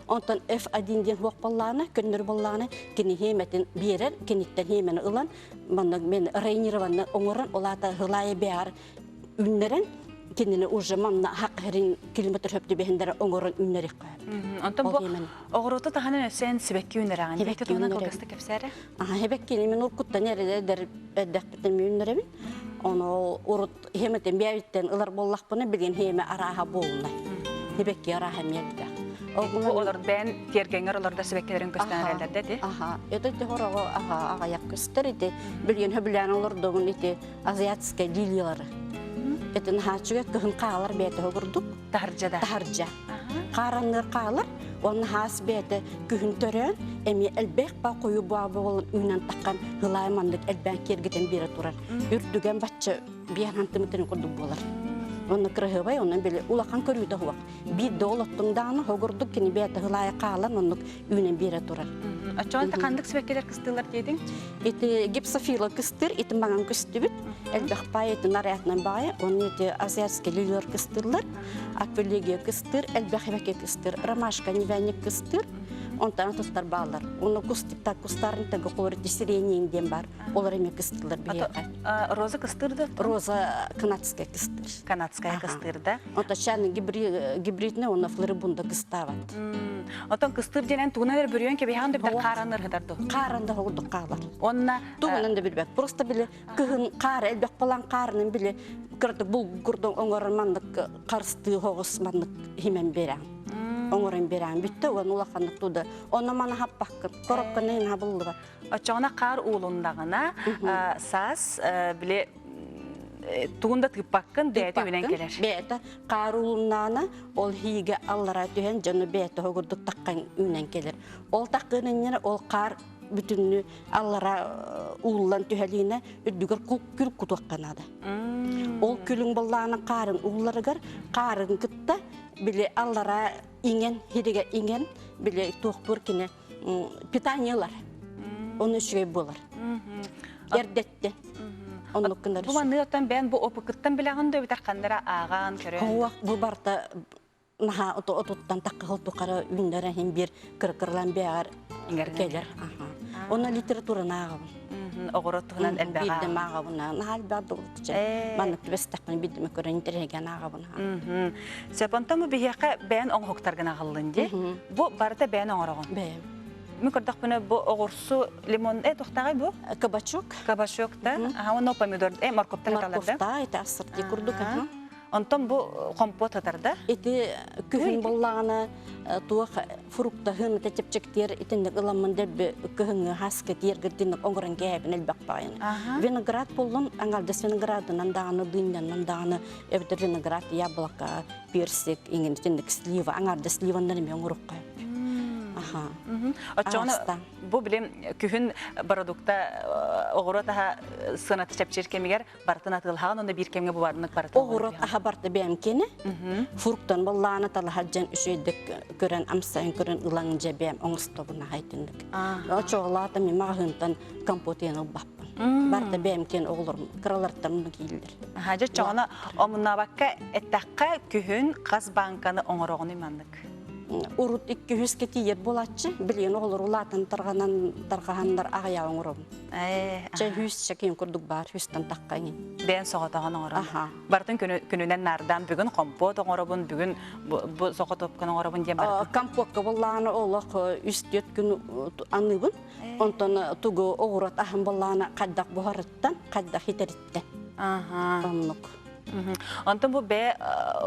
Онтон F1 диэн хуох буоллаҕына, көннөрү буоллаҕына кини хиэмэтин биэрэр, киниттэн хиэмэни ылан манна мен районированно оҥорон, ол аата хылаайа бэҕэр үннэрэн кинини уже манна хақ херин километр хөп түбэһиндere оҥорон үннэриххэ. Онтон бу оҕуруоту таһынан өссө эн сибэкки үүнэрэҕин. Сибэкки туһунан кылгастык кэпсээрэ. Аха, сибэккини мен уркуттан эрэ эрдэхпиттэн үүннэрэбин. Ону урут хемэтин биэбиттэн ылар буоллахпына билигин хеме арааһа буолунай. Сибэкки арааһа эмиэ Бу олор бэйэн тиэргэҥҥэр олордор сибэккилэрин көстөн эрэллэр да ити? Аха, это ити хороҕо аха аҕайах көстөр ити. Билигин хөбүлээн олордоҕун ити азиатскай лилиялары. Этин хааччыга кыһын хаалар бэйэтэ курдук. Таһырдьа да. Таһырдьа. Хааранныыр хаалар, уонна хаас бэйэтэ күһүн төрөөн, эмиэ элбэх ба хойуу буа буолан үүнэн таххан ылаай маннык элбээн киэргэтэн биэрэ турар. Үрдүгэн бачча биэн хантымытын курдук буолар. Онно кыраһыабай, онон били улахан көрүүтэ хуох. Биир да олоттуҥ даҕаны хогурдук кини бэйэтэ ылаайы хаалан оннук үүнэн биэрэ турар. Оччоҕо ханнык сибэккилэр кыстыылар диэтиҥ? Ити гипсофила кыстыр, ити маҥан көстүбүт. Элбэх баай ити нарядынан баайа, онно ити азиатский лилиялар кыстыыллар, аквилегия кыстыр, элбэх эбэке кыстыр, ромашка невяник кыстыр, онтон атыттар бааллар. Оны кустикта кустарын тэгэ холор сиренин диэн бар. Олар эме кыстылар биһиэхэ. Роза кыстыр да? Роза канадская кыстыр. Канадская кыстыр да? Онто чаны гибридне оны флорибунда кыстаабат. Отон кыстыр диэн тугунан эрэ бүрүйэн кэбиһэҕин да битэр хаараннар ыһытар дуо? Хааран да курдук хаалар. Онна Тугунан да билбэт. Просто били кыһын хаара элбэх болан хаарынан били кырдык булгурдун оҥорор маннык харыстыы хоҕус маннык химен берэн. Оҥорон биэрэн бүттэ уонна улаханнык туда. Онно маны хаппаккын. Коробканы иһин хабыллыбат. Оччоҕуна хаар уулуннаҕына саас били тугун да тыыппаккын бэйэтэ үүнэн кэлэр. Бэйэтэ хаар уулуннаҕына ол иһиигэ аллара түһэн дьону бэйэтэ курдук таххан үүнэн кэлэр. Ол таххын иннинэ ол хаар бүтүннүү аллара ууллан түһэлиинэ үрдүгэр күл кутуохха наада. Ол күлүҥ боллаана хаарын уулларыгар хаарын кытта били аллара иҥэн хиригэ иҥэн били туохтуур кини питание ылар. Оны үчүгэй буолар. Эрдэттэн. Оннук гынар. Бу маннык оттон бэйэн бу опыкыттан билэҕин да эбэтэр ханнара ааҕаан көрөн. Хоһуох бу барта наһаа отуттан таххыл тухары үүннэрэ иһин биир кыркырлан бэҕэр кэлэр. Онно литератураны ааҕабын. Оҕурот туһунан элбэҕи Биирдэм ааҕабын. Наһаа элбэх долгутча. Маннык түбэстэхпинэ биирдэм көрөн интэриэһиргээн ааҕабын. Сөп, онтон бу биһиэхэ бэйэн оҥоһуктаргын аҕаллын дии. Бу барыта бэйэн оҥороҕун. Бэйэм. Мин көрдөхпүнэ бу оҕурсу лимон э тохтаҕай бу? Кабачок. Кабачок да. Аха, уонна помидор, э морковтар аталар да. Морковта, это ассорти курдук. Онтон бу компот атарда. Ити күһүн боллаҕына туох фруктаһын ити чэпчэктиэр итинник ыламмын дэлби кыһыҥҥы хаска тиэргирдинник оҥорон кээһэбин элбэх баҕайыны. Виноград буллун аҥардас виноградынан даҕаны дынньанан даҕаны эбэтэр виноград яблоко персик иҥин итинник слива аҥардас сливаннан эмиэ оҥоруохха Аха. Оччоҕуна бу билим күһүн продукта оҕуруот аһа сыаната чэпчиир кэмигэр барытын атыылаһаҕын уонна биир кэмҥэ бу барытын Оҕуруот аһа барта бэйэм киэнэ. Фруктан боллаана талаһа дьэн үчүгэйдик көрөн амсайын көрөн ылан дьэ бэйэм оҥостобун аһайтыннык. Очоҕолаата мен маҕаһыынтан компот иэн ылбаппын. Барта бэйэм киэн оҕолорум кыралартан кииллэр. Аха дьэ чоҕуна омуннаабакка эттэххэ күһүн хас бааҥканы оҥороҕунуй маннык? Урут 200 тиийэр буолааччы, билигин оҕолор улаатан тарҕанан тарҕаһаннар аҕыйаҕы оҥоробун. Чэ хүс чэкин курдук баар, хүстэн тахха иҥин. Бэйэн соҕотоҕун оҥорон. Барытын күнүнэн наардаан бүгүн компот оҥоробун, бүгүн бу соҕотуопканы оҥоробун диэн барытын. Компотка буллаҕына олох үс-түөрт күн аныыбын. Онтон тугу оҕурот аһын буллаҕына хайдах буһарыттан, хайдах итэриттэн. Оннук. Онтон бу бэйэ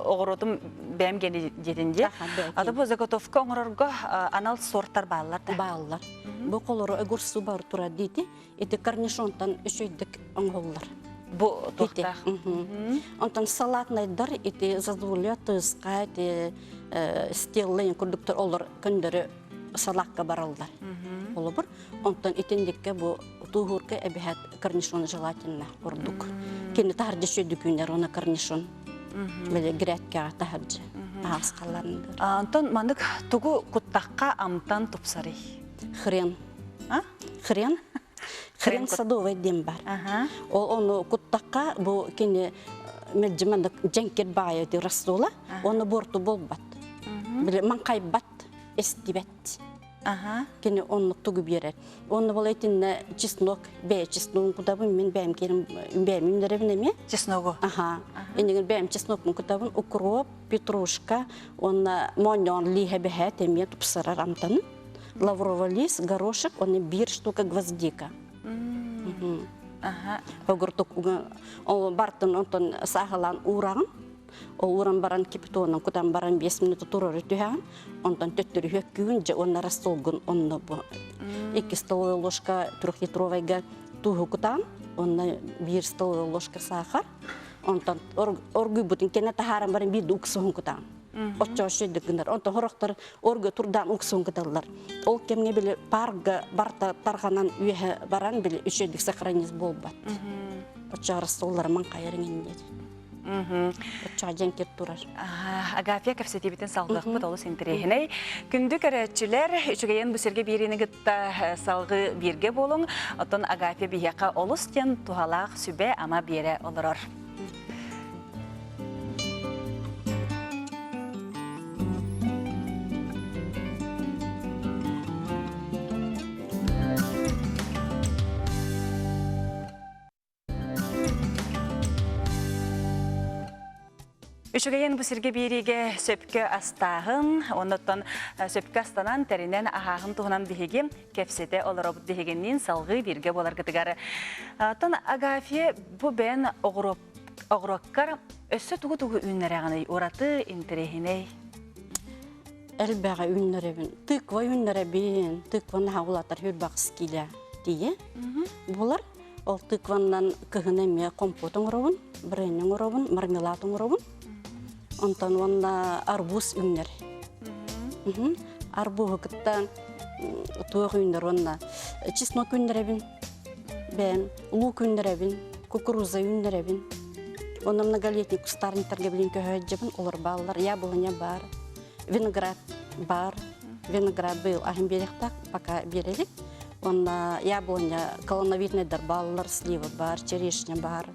оҕуротум бэйэм гени диэтин дии. Ата бу заготовка оҥорорго анал сорттар бааллар да? Бааллар. Бу холору огурсу бар турар диити. Ити корнишонтан үчүйдик оҥоһуллар. Бу туохтаах? Онтон салатнайдар ити зазулья тыска ити стеллейн курдуктар олор көндөрү салакка бараллар. Олобур. Онтон итиндикке бу туһурка эбэһэт корнишон желательно ордук. Кини таһырдьа сүйдүкүүнэр она корнишон. Били грядкаҕа таһырдьа аһаас халларындыр. Онтон маннык тугу куттахха амтан тупсарый? Хрен. А? Хрен. Хрен садовый диэн бар. Ол ону куттахха бу кини мэлдьи маннык дьэҥкир баайы рассола, оны буорту болбат. Били маҥхайбат, эстибэт. Кини оннук тугу биэрэр. Онно була итиннэ чеснок, бэйэ чесногун кутабын, мин бэйэм киирим, бэйэм үүннэрэбин эмиэ. Чесногу? Аха. Иннигин бэйэм чеснокпун кутабын, укроп, петрушка, уонна моонньоон лииһэ бэһээт эмиэ тупсарар амтанын. Лавровый лист, горошек, онно биир штука гвоздика. Огуртук бартын онтон сааһылаан уураҕын. Ол ууран баран кипятонун кутан баран 5 минута турары түһэҕин, онтон төттөрү күн дьэ уонна рассолгун онно бу икки столовая ложка трехлитровайга тууһу кутаан, онно биир столовая ложка сахар, онтон оргуйбутун кэннэ таһааран баран биир да уксуһун кутаан. Оччоҕо шөйдүк гынар. Онтон хорохтор орго турдаан уксуһун кыталлар. Ол кэмҥэ били парга барта тарҕанан үөһэ баран били үчүгэйдик сохранить буолбат. Оччоҕо рассоллар маҥхайар иҥин диэт. Оччоҕо дьэҥкир турар. Агафья кэпсэтиибитин салгыахпыт олус интэриэһинэй. Күндү көрөөччүлэр, үчүгэйин бу сиргэ биэриини кытта салгыы бииргэ буолуҥ. Оттон Агафья биһиэхэ олус диэн туһалаах сүбэ-ама биэрэ олорор. Үчүгэйин бу сиргэ биэриигэ сөпкө астааһын, оннуттан сөпкө астанан, тэринэн аһааһын туһунан биһиги кэпсэтэ олоробут биһигинниин салгыы бииргэ буоларгытыгар. Оттон Агафья бу бэйэн оҕуруоккар өссө тугу-тугу үүннэрэҕиний ураты интэриэһинэй? Элбэҕи үүннэрэбин. Тыква үүннэрэбин. Тыква наһаа улаатар хүрбэҕис киилэ тиийэ буолар. Ол тыкваннан кыһын эмиэ компот оҥоробун, бренни оҥоробун, мармелад оҥоробун. Онтон уонна арбуз үүннэр. Арбуһу кытта туох үүннэр уонна чеснок үүннэрэбин. Бэйэм лук үүннэрэбин, кукуруза үүннэрэбин. Онно многолетний кустарниктарга билин көһөөдьөбүн, олор бааллар, яблоня баар, виноград баар. Виноград быйыл аһын биэриэхтээх, пока биэрэлик. Уонна яблоня, колоновидныйдар бааллар, слива баар, черешня баар.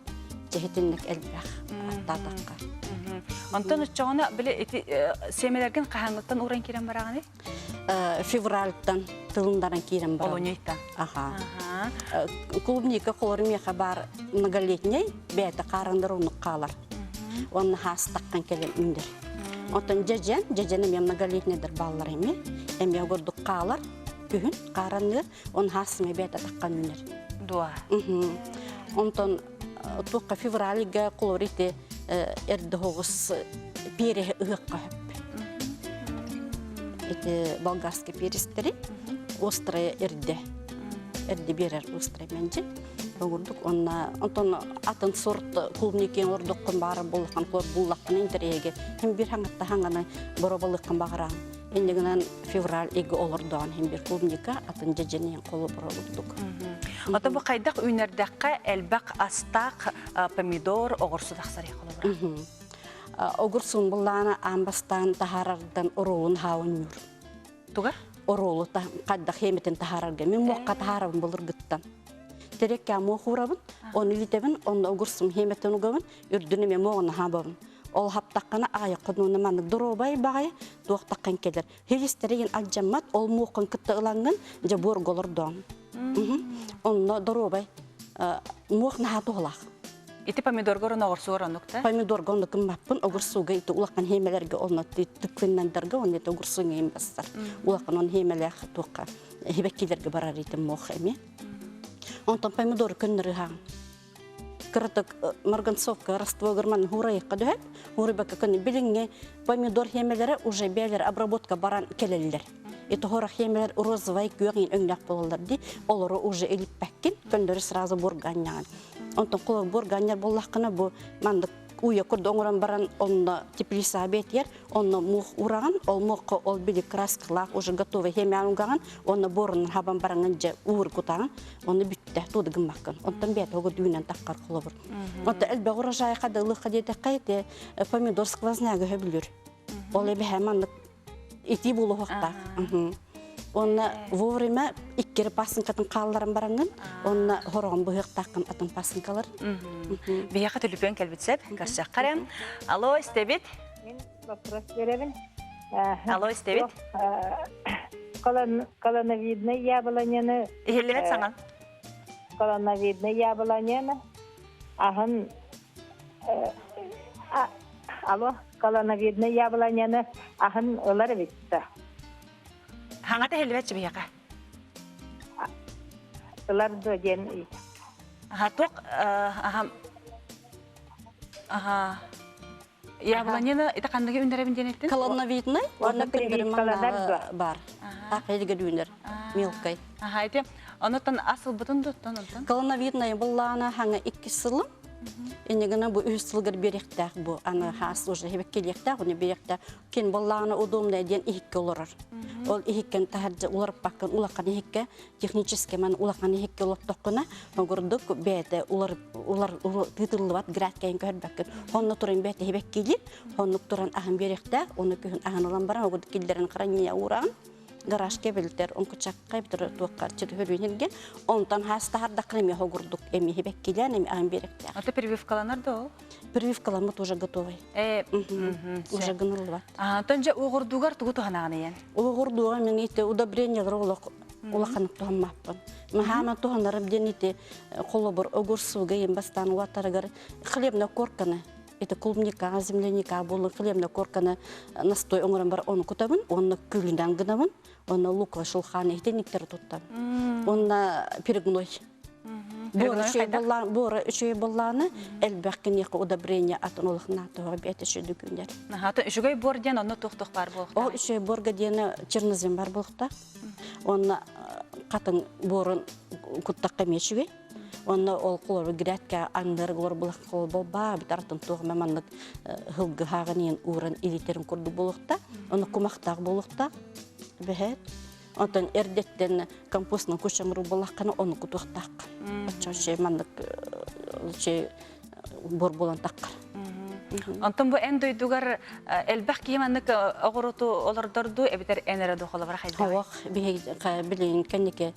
Дьэһитинник элбэх аттаатахха. Онтон оччоҕуна били ити сиэмэлэргин хаһааҥҥыттан ууран киирэн бараҕыный? Февральтан тылындаран киирэн баран. Олуньуйтан. Аха. Клубника холор миэхэ баар многолетняй, бэйэтэ хаарындар оннук хаалар. Уонна хаастаххан кэлэн үүнэр. Оттон дьэдьэн, дьэдьэн эмиэ многолетнайдар бааллар эмиэ. Эмиэ курдук хаалар, күһүн хааранныыр, он хаасыма бэйэтэ таххан үүнэр. Дуа. Онтон туохха февральга холор ити эрдэ оҕус переһи ыһыахха хөп. Ити болгарский перестери острая эрдэ. Эрдэ берер острая мэнчи. Огурдук онна онтон атын сорт клубникин ордуккун баара буллахан кор буллаххын интэриэге хим бир хаңатта хаңаны боробалыккын багараан иннигинэн февраль иги олордоон хим бир клубника атын дьэдьэниэн колу боролурдук. Ото бу хайдах үүнэрдэххэ элбэх астаах помидор оҕурсу тахсар холобура. Огурсун буллаана аан бастаан таһаарардан оруолун хаауын ньуур. Туга? Оруолу хайдах хиэмитин таһаарарга мин муохха таһаарабын былыргыттан. Тереккэ муох уурабын, ону илитэбин, онно огурсум хиэмэтин угабын, үрдүн эмиэ муоҕун хаабабын. Ол хаптаххына аҕайаххын уонна маннык доруобай баҕайы туохтаххын кэлэр. Хилистерин алдьаммат, ол муоххун кытта ылаҥҥын дьэ буорга олордоон. Онно доруобай муох наһаа туһалаах. Ити помидорга орон оҕурсугар оннук да? Помидорга оннук гыммаппын, огурсууга ити улахан хиэмэлэргэ онно түккүннандарга онно ити огурсууга иһин бассар. Улахан он хиэмэлээх туохха хибэккилэргэ барар итим муох эмиэ. Онтон помидору көннөрү хаан. Кыратык марганцовка раствогар ман хуурайыкка дөһөп, хуурайбакка көннө билиҥҥи помидор хиэмэлэрэ уже бээлэр обработка баран кэлэллэр. Это хорох хиэмэлэр розовай күөх өҥнөөх буолаллар ди, олору уже илиппэккин, көннөрү сразу бурганньаҕын. Онтон холор бурганньар буоллаххына бу маннык уйа курду оҥорон баран онно теплица бэтиэр, онно муох ураҕын, ол муохха ол били краскалаах уже готовый хиэмээн угаҕын, онно буорунан хабан бараҥын дьэ уур кутаҕын, Оны бүттэ, туода гыммаккын. Онтон бэйэтэ ого дүүнэн таххар холобур. Онто элбэх урожай хадылыхха диэтэххэ ити помидор сквозняга хөбүлүр. Ол эбэһэ маннык итии буолуохтаах. Онна вовремя иккери пасынкатын хаалларан бараҥҥын, онна хороҕон быһыахтааххын атын пасынкалар. Биһиэхэ түлүпүөн кэлбит сөп, көрсөххө Алло, истэбит? Мин вопрос беребин. Алло, истэбит? Колоновидное яблоняны Иһиллибэт саҥа. Колоновидное яблоняны аһын алло, колоновидное яблоняны аһын ылар эбит да. Хаҥата иһиллибэт биһиэхэ. Ылар да диэн. Аха, туох аха аха Яблонина это ханныгы үндэрэбин диэн эттин? Колонновидный уонна күндөрүм бар. Ак үүнэр мелкой. Аха, ити онуттан асылбытын дуттан онтон? Колоновидный буллаана хаңа икки сылым. Иннигина бу үс сылгар берехтәк бу аны хас уже хебек келиэхтээх уну берехтәк кин буллаана удобный диэн иһикке олорор. Ол иһиккен таһырдьа уларыппаккын улахан иһикке технически ман улахан иһикке олоттоххуна огурдук бэйэтэ улар улар тыытыллыбат градкайын көрбөккүн хонно туран бэйэтэ хибэккилиир хоннук туран аһын биэриэхтээх оны күһүн аһын ылан баран огурдук киллэрин хранение уураан гаражка эбилтер онкучакка эбитер туохка чөтүһөрүүнүрген онтон хаастаһардаххына эмиэ хогурдук эми хибэккилээн эми аһын биэриэхтээх Ото прививкаланар да ол? Прививкаламмыт уже готовый. Уже гыныллыбат. Онтон дьэ уоҕурдуугар тугу туһанаҕын ийэн? Уоҕурдууга мин ити удобрениялар олох улаханнык туһаммаппын. Маһаама туһанарым диэн ити холобур огурсууга иин бастаан уаттарыгар хлебная корканы это клубника, земляника буолан хлебная корканы настой оҥорон бар ону кутабын, онно күлүнэн гынабын, онно лука шулханы итинниктери туттабын. Онно перегной. Буора үчүгэй буоллааны элбэх киниэхэ удобрение атын улахнаатыга бэйэтэ үчүгэй Аха, үчүгэй буор диэн онно туох-туох баар буолуохтаах? Ол үчүгэй буорга диэн чернозем бар буолуохтаах. Онно хатын буорун куттахха эмиэ үчүгэй. Онно ол холобур грядка аннар олор булах болбаа бит артын туох маннык хылгыһааҕын иэн ууран илитерин курдук буолуохтаах. Онно кумахтаах буолуохтаах. Бэһэт. Онтон эрдэттэн компостнан кучаҥыру булаххына ону кутуохтаах. Оччо маннык буор буолан таххар. Онтон бу эн дойдугар элбэх киһи маннык оҕуруту олордорду эбэтэр эн эрэ духолобара хайдах? Ох, билигин кэнники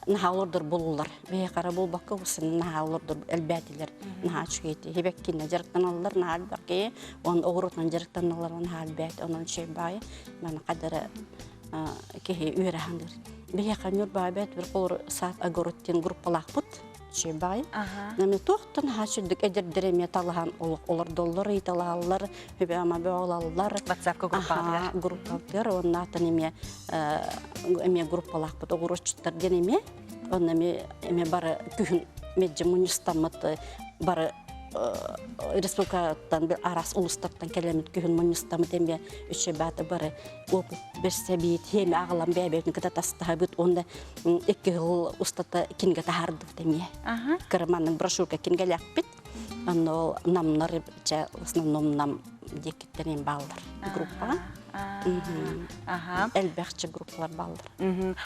наһаа олордор булулар. Биһи хара булбакка усын наһаа олордор элбээтилэр. Наһаа үчүгэйти. Хибэккинэ дьарыктаналлар наһаа элбэх киһи. Он оҕурутунан дьарыктаналлар наһаа элбээт. Онон үчүгэй баайы. Маны хадара киһи үөрэханыр. Биһиэхэ Ньурбаа бэт бір холор саат огород диэн группалаахпыт. Үчүгэй баайы. Нами туохтан наһаа сүрдүк эдэрдэр эмиэ талаһан олордоллор, ыйталааллар, хүбэ-ама бөҕөлаллар. WhatsApp-ка группалар. Группалар уонна атын эмиэ эмиэ группалаахпыт оҕуруотчуттар диэн эмиэ. Онно эмиэ эмиэ бары күһүн меджи мунньустаммыт бары республикаттан араас улустартан кэлэммит күһүн мунньустаммыт эмиэ үчүгэй бааты бары опыт берсэбит, хеми аҕалан бэйэбитин кыта тастаһабыт уонна икки сыл устата кинигэ таһаардыбыт эмиэ. Кыра брошюрка кинигэлээхпит. Онно ол намнар чэ в основном нам диэкиттэн эм бааллар группаҕа. Элбэхчэ группалар бааллар.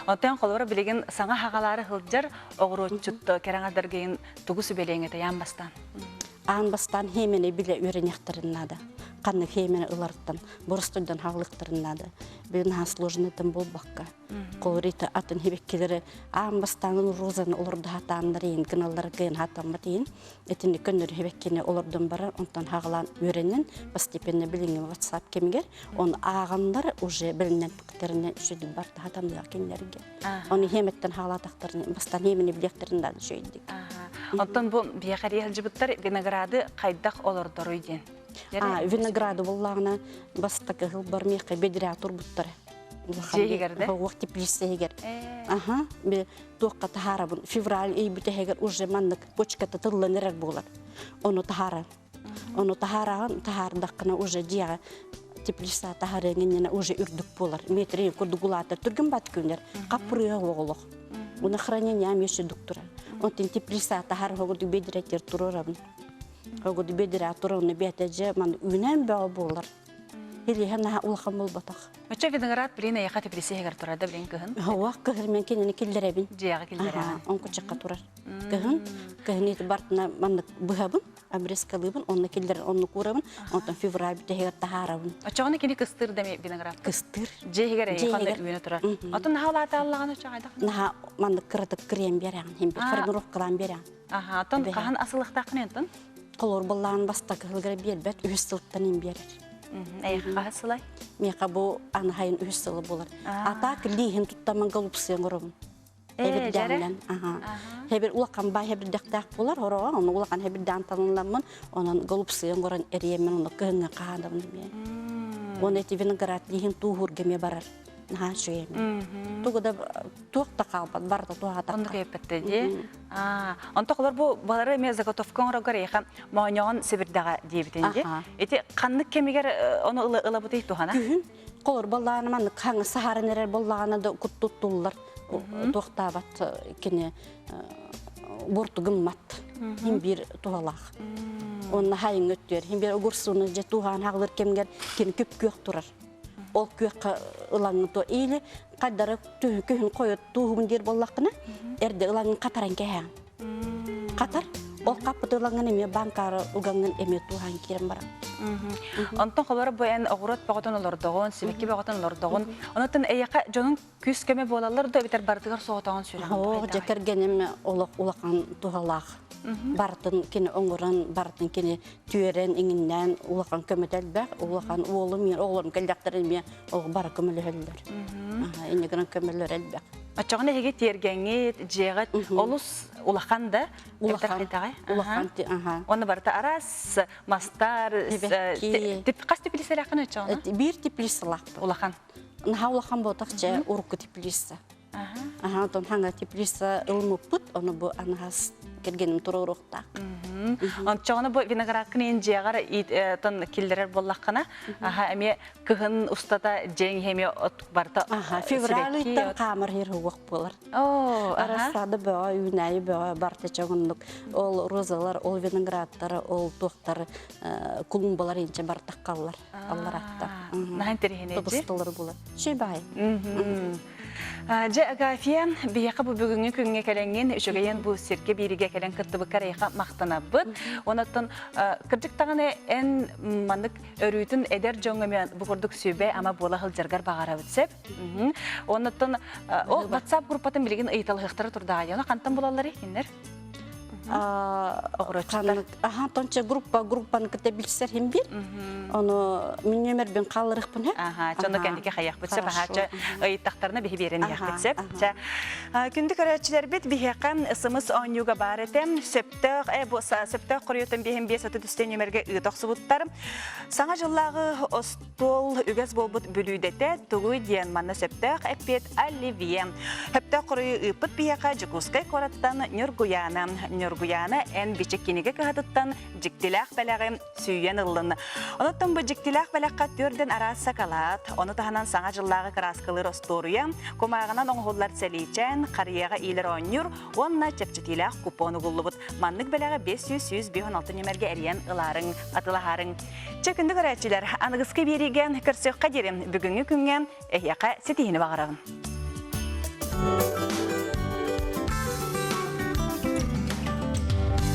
Онтон холобура билигин саҥа хагалаары сылдьар оҕуруотчут кэрэҥэрдэргейин тугу сүбэлиэҥ этэй аан бастаан? Аан бастаан хемени билэ үөрэниэхтэрин наада. Ханнык хемени ыларыттан, боростуйдан хаалыктарын наада. Билин наһаа сложныйтан буолбакка. Колорита атын хибеккилери аан бастаан розаны олордо хатааннар иин гыналлар гын хатаммат иин. Итини көннөрү хибеккини олордон барар, онтон хагалаан үөрэнэн постепенно билиҥҥи WhatsApp кэмигэр он ааҕаннар уже билинэн тыктарына үчүгэй барта хатамныах кинилэргэ. Оны хеметтен хаалаатахтарын бастан хемини билиэхтэрин дааны үчүгэйдик. Онтон бу биэхэрии сылдьыбыттар винограды хайдах олордоруй диэн. Винограды буллаҕына бастакы сыл бар миэхэ бедря турбуттара. Дьиэһигэр да? Уох теплицэһигэр. Аха, туохха таһаарабын. Февраль ый бүтэһигэр уже маннык почката тыллан эрэр буолар. Ону таһааран. Ону таһаараҕын, таһаардаххына уже дьиэҕэ теплица таһаарыаҥ иннинэ уже үрдүк буолар. Метр курдук улаатар. Түргэн бат күннэр. Хаппырыа оҕолох. Уна хранение эмиэ дүк турар. Онтон теплица таһаар хоҕурдук бедирэтер турарабын. Хоҕурдук бедирэ турар, оны бэйэтэ дьэ ман үүнэн бөҕө буолар. Илиһэ наһаа улахан буолбатах. Оччо виноград билин эйэхэ теплица турар да билин кыһын? Уох кыһын мен кинини киллэрэбин. Дьиэҕэ киллэрэҕин. Оҥкучахха турар. Кыһын, кыһын ити бартына маннык быһабын. обрезкалыыбын, онно киллэрэн оннук уурабын, онтон февраль бүтэһигэр таһаарабын. Оччоҕуна кини кыстыыр да виноград? Кыстыыр. Дьиэһигэр эйиэхэ үүнэ турар. Отон наһаа улаатааллаҕына оччоҕо хайдах? Наһаа маннык кыратык крем биэрэҕин, хим формировкалаан биэрэҕин. Аха, отон хаһан асылыктааххын онтон? Холор боллаан бастакы сылгара биэрбэт, үһүс сылтан им биэрэр. Эйиэхэ хаһыс сылай? Миэхэ бу анаһайын үһүс сылы буолар. Атаак лииһин туттаман голубцыян оробун. Хэбирдээннэн. Хэбир улахан бай хэбирдэхтээх буолар, хороҕо, ону улахан хэбирдээн талынламмын, онон голубсыйан горон эриэммин, ону кыһыҥҥа хаанабын эмиэ. Оны эти виноград лиһин тууһурга эмиэ барар. Наһаа үчүгэй эмиэ. Тугу да туох да хаалбат, барыта туһаатахха. Оннук эппэтте дии. Онто холор бу балары эмиэ заготовка оҥорогор эйиэхэ моонньоҕон сибирдэҕэ диэбитин дии. Ити ханнык кэмигэр ону ылабытый туһана? Күһүн Холор боллаҕына маннык хаҥа саһаран эрэр боллаҕына да куттуттуллар туохтаабат кини буорту гыммат хин биир туһалаах онно хайыҥ өттүөр хин биир огурсуну дьэ туһаан хаҕылыр кэмгэр кини күп күөх турар ол күөххэ ылаҥын то или хайдары күһүн хойут тууһугун диир боллаххына эрдэ ылаҥын хатаран кэһээн Хатар, ол хаппыт ылаҥын эмиэ банкаары угаҥҥын эмиэ тууһаан киирэн барар. Онтон холобура бу эн оҕуруот бөҕөтүн олордоҕун, сибэкки бөҕөтүн олордоҕун. Онтон эйиэхэ дьонуҥ күүс-көмө буолаллар да эбэтэр барытыгар соҕотоҕун сүрэҕин Оо, дьэ кэргэним олох улахан туһалаах. Барытын кини оҥорон, барытын кини түөрэн, иҥиннээн улахан көмөтө элбэх. Улахан уолум, оҕолорум кэллэхтэрин эмиэ ол бары көмөлөһөллөр. Инньэ гынан көмөлөр элбэх. Оччоҕуна эһиги тиэргэҥҥит, дьиэҕит олус улахан да? Улахан. Улахан, аха. Онно барыта араас мастар, хас теплицэлээххин оччоҕуна? Биир теплицалаахпыт. Улахан. Наһаа улахан буотах дьэ урукку теплица. Аха, онтон хаҥа теплица ылмыппыт, ону бу анаһас. кэргэним туруоруохтаах. Ончоҕуна бу виноградкын иин дьиэҕэр тон киллэрэр буоллаххына, аха эмиэ кыһын устата дьиэҥ иһэ эмиэ от барыта Аха, февраль ыйтан хаамар иһэр уох буолар. Оо, Рассада бөҕө, үүнээйи бөҕө барыта чоҥуннук. Ол розалар, ол виноградтар, ол туохтар, клумбалар инче бартаххаллар. Аллараатта. Наһаа интэриэһинэй Тубусталар була. Шүй баай. Дьэ, Агафья, биһиэхэ бу бүгүҥҥү күҥҥэ кэлэҥҥин, үчүгэйин бу сиргэ бииригэ кэлэн кыттыбыккар эйиэхэ махтанабыт. Онон кырдьык даҕаны эн маннык өрүүтүн эдэр дьоҥҥо эмиэ бу курдук сүбэ-ама буола сылдьаргар баҕарабыт сөп. Оннуттан ол WhatsApp группатын билигин ыйыталаһыахтара турдаҕа. Ону хантан булалларый кинилэр? Оҕуроччуттар. Аха, тонча группа группаны кытта билсэр хим бир. Ону мин нөмербин хаалларыахпын һэ. Аха, чонно кэнники хайахпыт сөп. Аха, ыйыттахтарына биһи биэрэн иһиэхпит сөп. Күндү көрөөччүлэрбит биһиэхэ СМС оонньууга баар этэ. Сөптөөх, э, бу сөптөөх хоруйутун биэһин 533 нөмерге ыыта охсубуттар. Саҥа дьыллааҕы Туол үгэс буолбут бүлүүдэтэ тугуй диэн манна сөптөөх эппиэт оливье. Сөптөөх хоруйу ыыппыт биһиэхэ Дьокуускай куораттан Ньургуйаана. Ньургуйаана эн бичик кинигэ кыһатыттан дьиктилээх бэлэҕи сүүйэн ыллын. Онуттан бу дьиктилээх бэлэххэ түөрдэн араас сакалаат, ону таһынан саҥа дьыллааҕы кырааскалыыр остуоруйа, кумааҕынан оҥоһуллар сэлиичээн, харыйаҕа иилэр оонньуур уонна чэпчэтиилээх купон угуллубут. Маннык бэлэҕи 500 156 нүмергэ эрийэн ылаарыҥ, атылаһаарыҥ. Чэ, күндү көрөөччүлэр, аныгыскы биэриигэ көрсүөххэ диэри бүгүҥҥү күҥҥэ эһиэхэ ситиһиини баҕарабын.